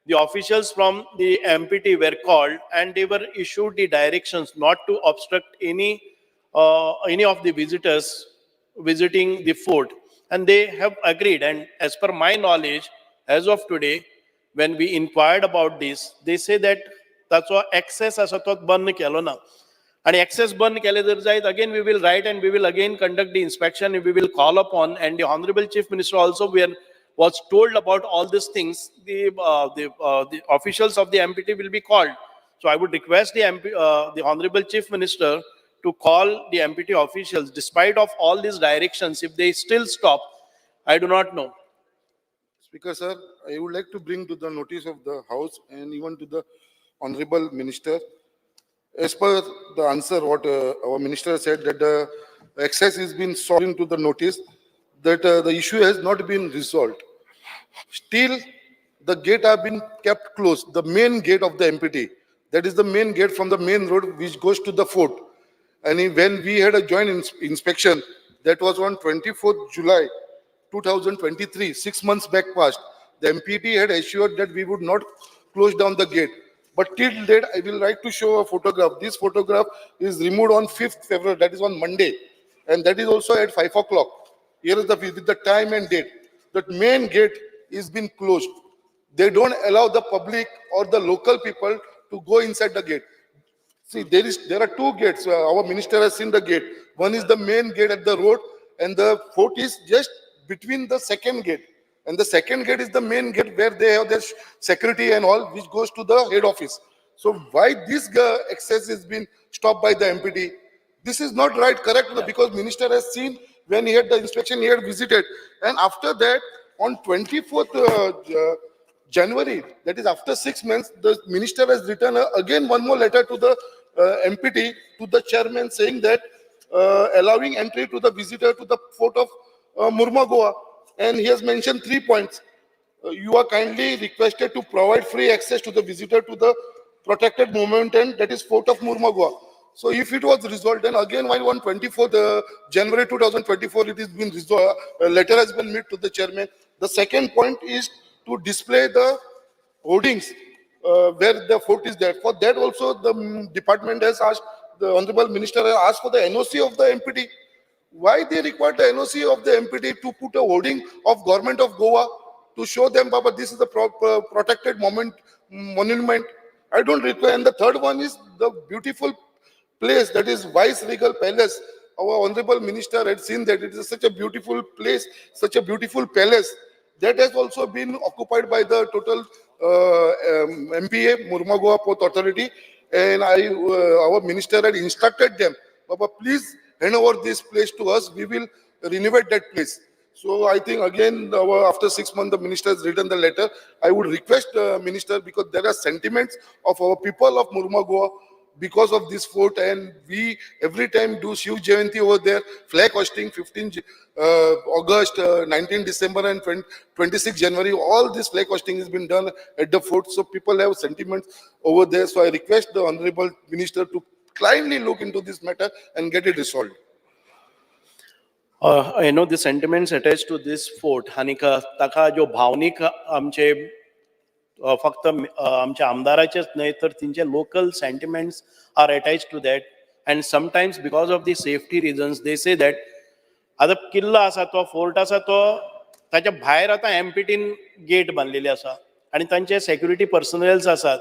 the officials from the MPT were called and they were issued the directions not to obstruct any of the visitors visiting the fort. And they have agreed. And as per my knowledge, as of today, when we inquired about this, they say that ताचो access आसा तो बंद केलो ना. आणि access बंद केले जर जायत, again we will write and we will again conduct the inspection. We will call upon, and the Honorable Chief Minister also we are, was told about all these things. The officials of the MPT will be called. So I would request the MP, the Honorable Chief Minister to call the MPT officials. Despite of all these directions, if they still stop, I do not know. Speaker, sir, I would like to bring to the notice of the House and even to the Honorable Minister. As per the answer, what our minister said, that the access has been sought into the notice, that the issue has not been resolved. Still, the gate have been kept closed, the main gate of the MPT. That is the main gate from the main road which goes to the fort. And when we had a joint inspection, that was on 24th July 2023, 6 months back past, the MPT had assured that we would not close down the gate. But till date, I will like to show a photograph. This photograph is removed on 5th February, that is on Monday. And that is also at 5 o'clock. Here is the, with the time and date. That main gate is been closed. They don't allow the public or the local people to go inside the gate. See, there are two gates. Our minister has seen the gate. One is the main gate at the road, and the fort is just between the second gate. And the second gate is the main gate where they have their security and all, which goes to the head office. So why this access has been stopped by the MPT? This is not right, correct? Because minister has seen when he had the inspection, he had visited. And after that, on 24th January, that is after 6 months, the minister has written again one more letter to the MPT, to the chairman, saying that allowing entry to the visitor to the fort of Mormugoa. And he has mentioned 3 points. You are kindly requested to provide free access to the visitor to the protected monument, and that is fort of Mormugoa. So if it was resolved, then again why on 24th January 2024, it has been resolved, a letter has been made to the chairman. The second point is to display the hoardings where the fort is there. For that also, the department has asked, the honorable minister has asked for the NOC of the MPT. Why they required the NOC of the MPT to put a hoarding of government of Goa to show them, Baba, this is the protected monument. I don't require. And the third one is the beautiful place, that is Vice Regal Palace. Our honorable minister had seen that it is such a beautiful place, such a beautiful palace. That has also been occupied by the total MPA, Mormugoa Port Authority. And our minister had instructed them, Baba, please hand over this place to us. We will renovate that place. So I think again, after 6 months, the minister has written the letter. I would request the minister, because there are sentiments of our people of Mormugoa because of this fort, and we every time do Shiv Jayanti over there, flag hoisting 15 August, 19 December and 26 January. All this flag hoisting has been done at the fort, so people have sentiments over there. So I request the honorable minister to kindly look into this matter and get it resolved. I know the sentiments attached to this fort आनीक ताका ज्यो भावनीक आमचे फक्त आमच्या आमदाराचेच न्हय तर तेंचे local sentiments are attached to that, and sometimes because of the safety reasons they say that आतां किल्लो आसा तो फोर्ट आसा तो ताच्या भायर आतां एमपीटीन गेट बांदलेली आसा आनी तांचे सेक्युरिटी पर्सनल्स आसात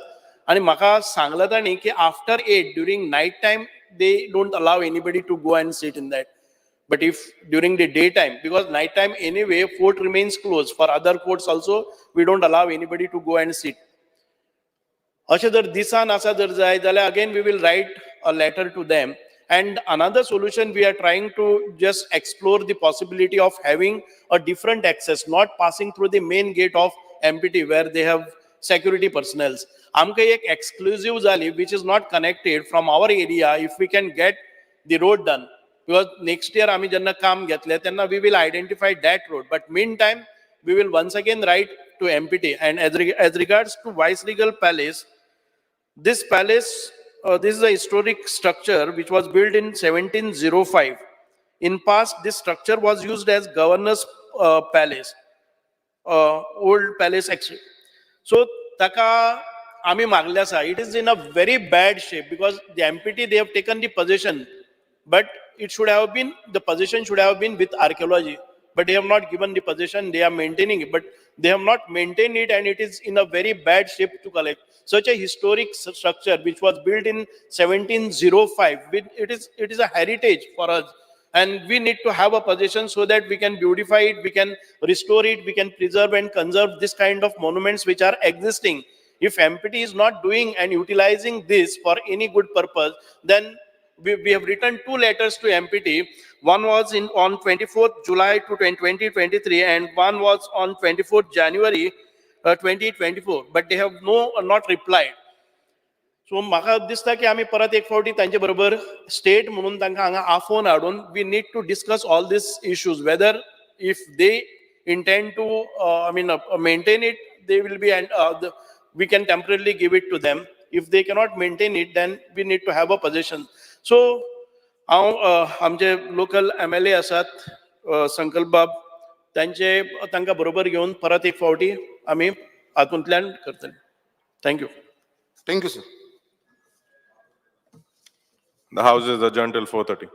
आनी म्हाका सांगलां तांणी की after 8 during night time they don't allow anybody to go and sit in that. But if during the daytime, because nighttime anyway, fort remains closed. For other forts also, we don't allow anybody to go and sit. अशें जर दिसान आसा जर जाय जाल्यार again we will write a letter to them. And another solution, we are trying to just explore the possibility of having a different access, not passing through the main gate of MPT where they have security personnels. आमकां एक exclusive जाली which is not connected from our area, if we can get the road done. Because next year आमी जेन्ना काम घेतले तेन्ना we will identify that road. But meantime, we will once again write to MPT. And as regards to Vice Regal Palace, this palace, this is a historic structure which was built in 1705. In past, this structure was used as governor's palace, old palace actually. So ताका आमी मागले आसा, it is in a very bad shape because the MPT, they have taken the possession, but it should have been, the possession should have been with archaeology, but they have not given the possession, they are maintaining it, but they have not maintained it, and it is in a very bad shape to collect. Such a historic structure which was built in 1705, it is a heritage for us, and we need to have a possession so that we can beautify it, we can restore it, we can preserve and conserve this kind of monuments which are existing. If MPT is not doing and utilizing this for any good purpose, then we have written 2 letters to MPT. One was in on 24th July to 2023, and one was on 24th January 2024, but they have not replied. So म्हाका दिसता की आमी परत एक फावटी तांचे बरोबर state म्हणून तांकां हांगा आफोवन हाडून we need to discuss all these issues, whether if they intend to I mean maintain it, they will be, and we can temporarily give it to them. If they cannot maintain it, then we need to have a possession. So हांव आमचे local MLA आसात संकल्प बाब, तांचे तांकां बरोबर घेवन परत एक फावटी आमी हातूंतल्यान करतले. Thank you. Thank you, sir. The House is adjourned till 4:30.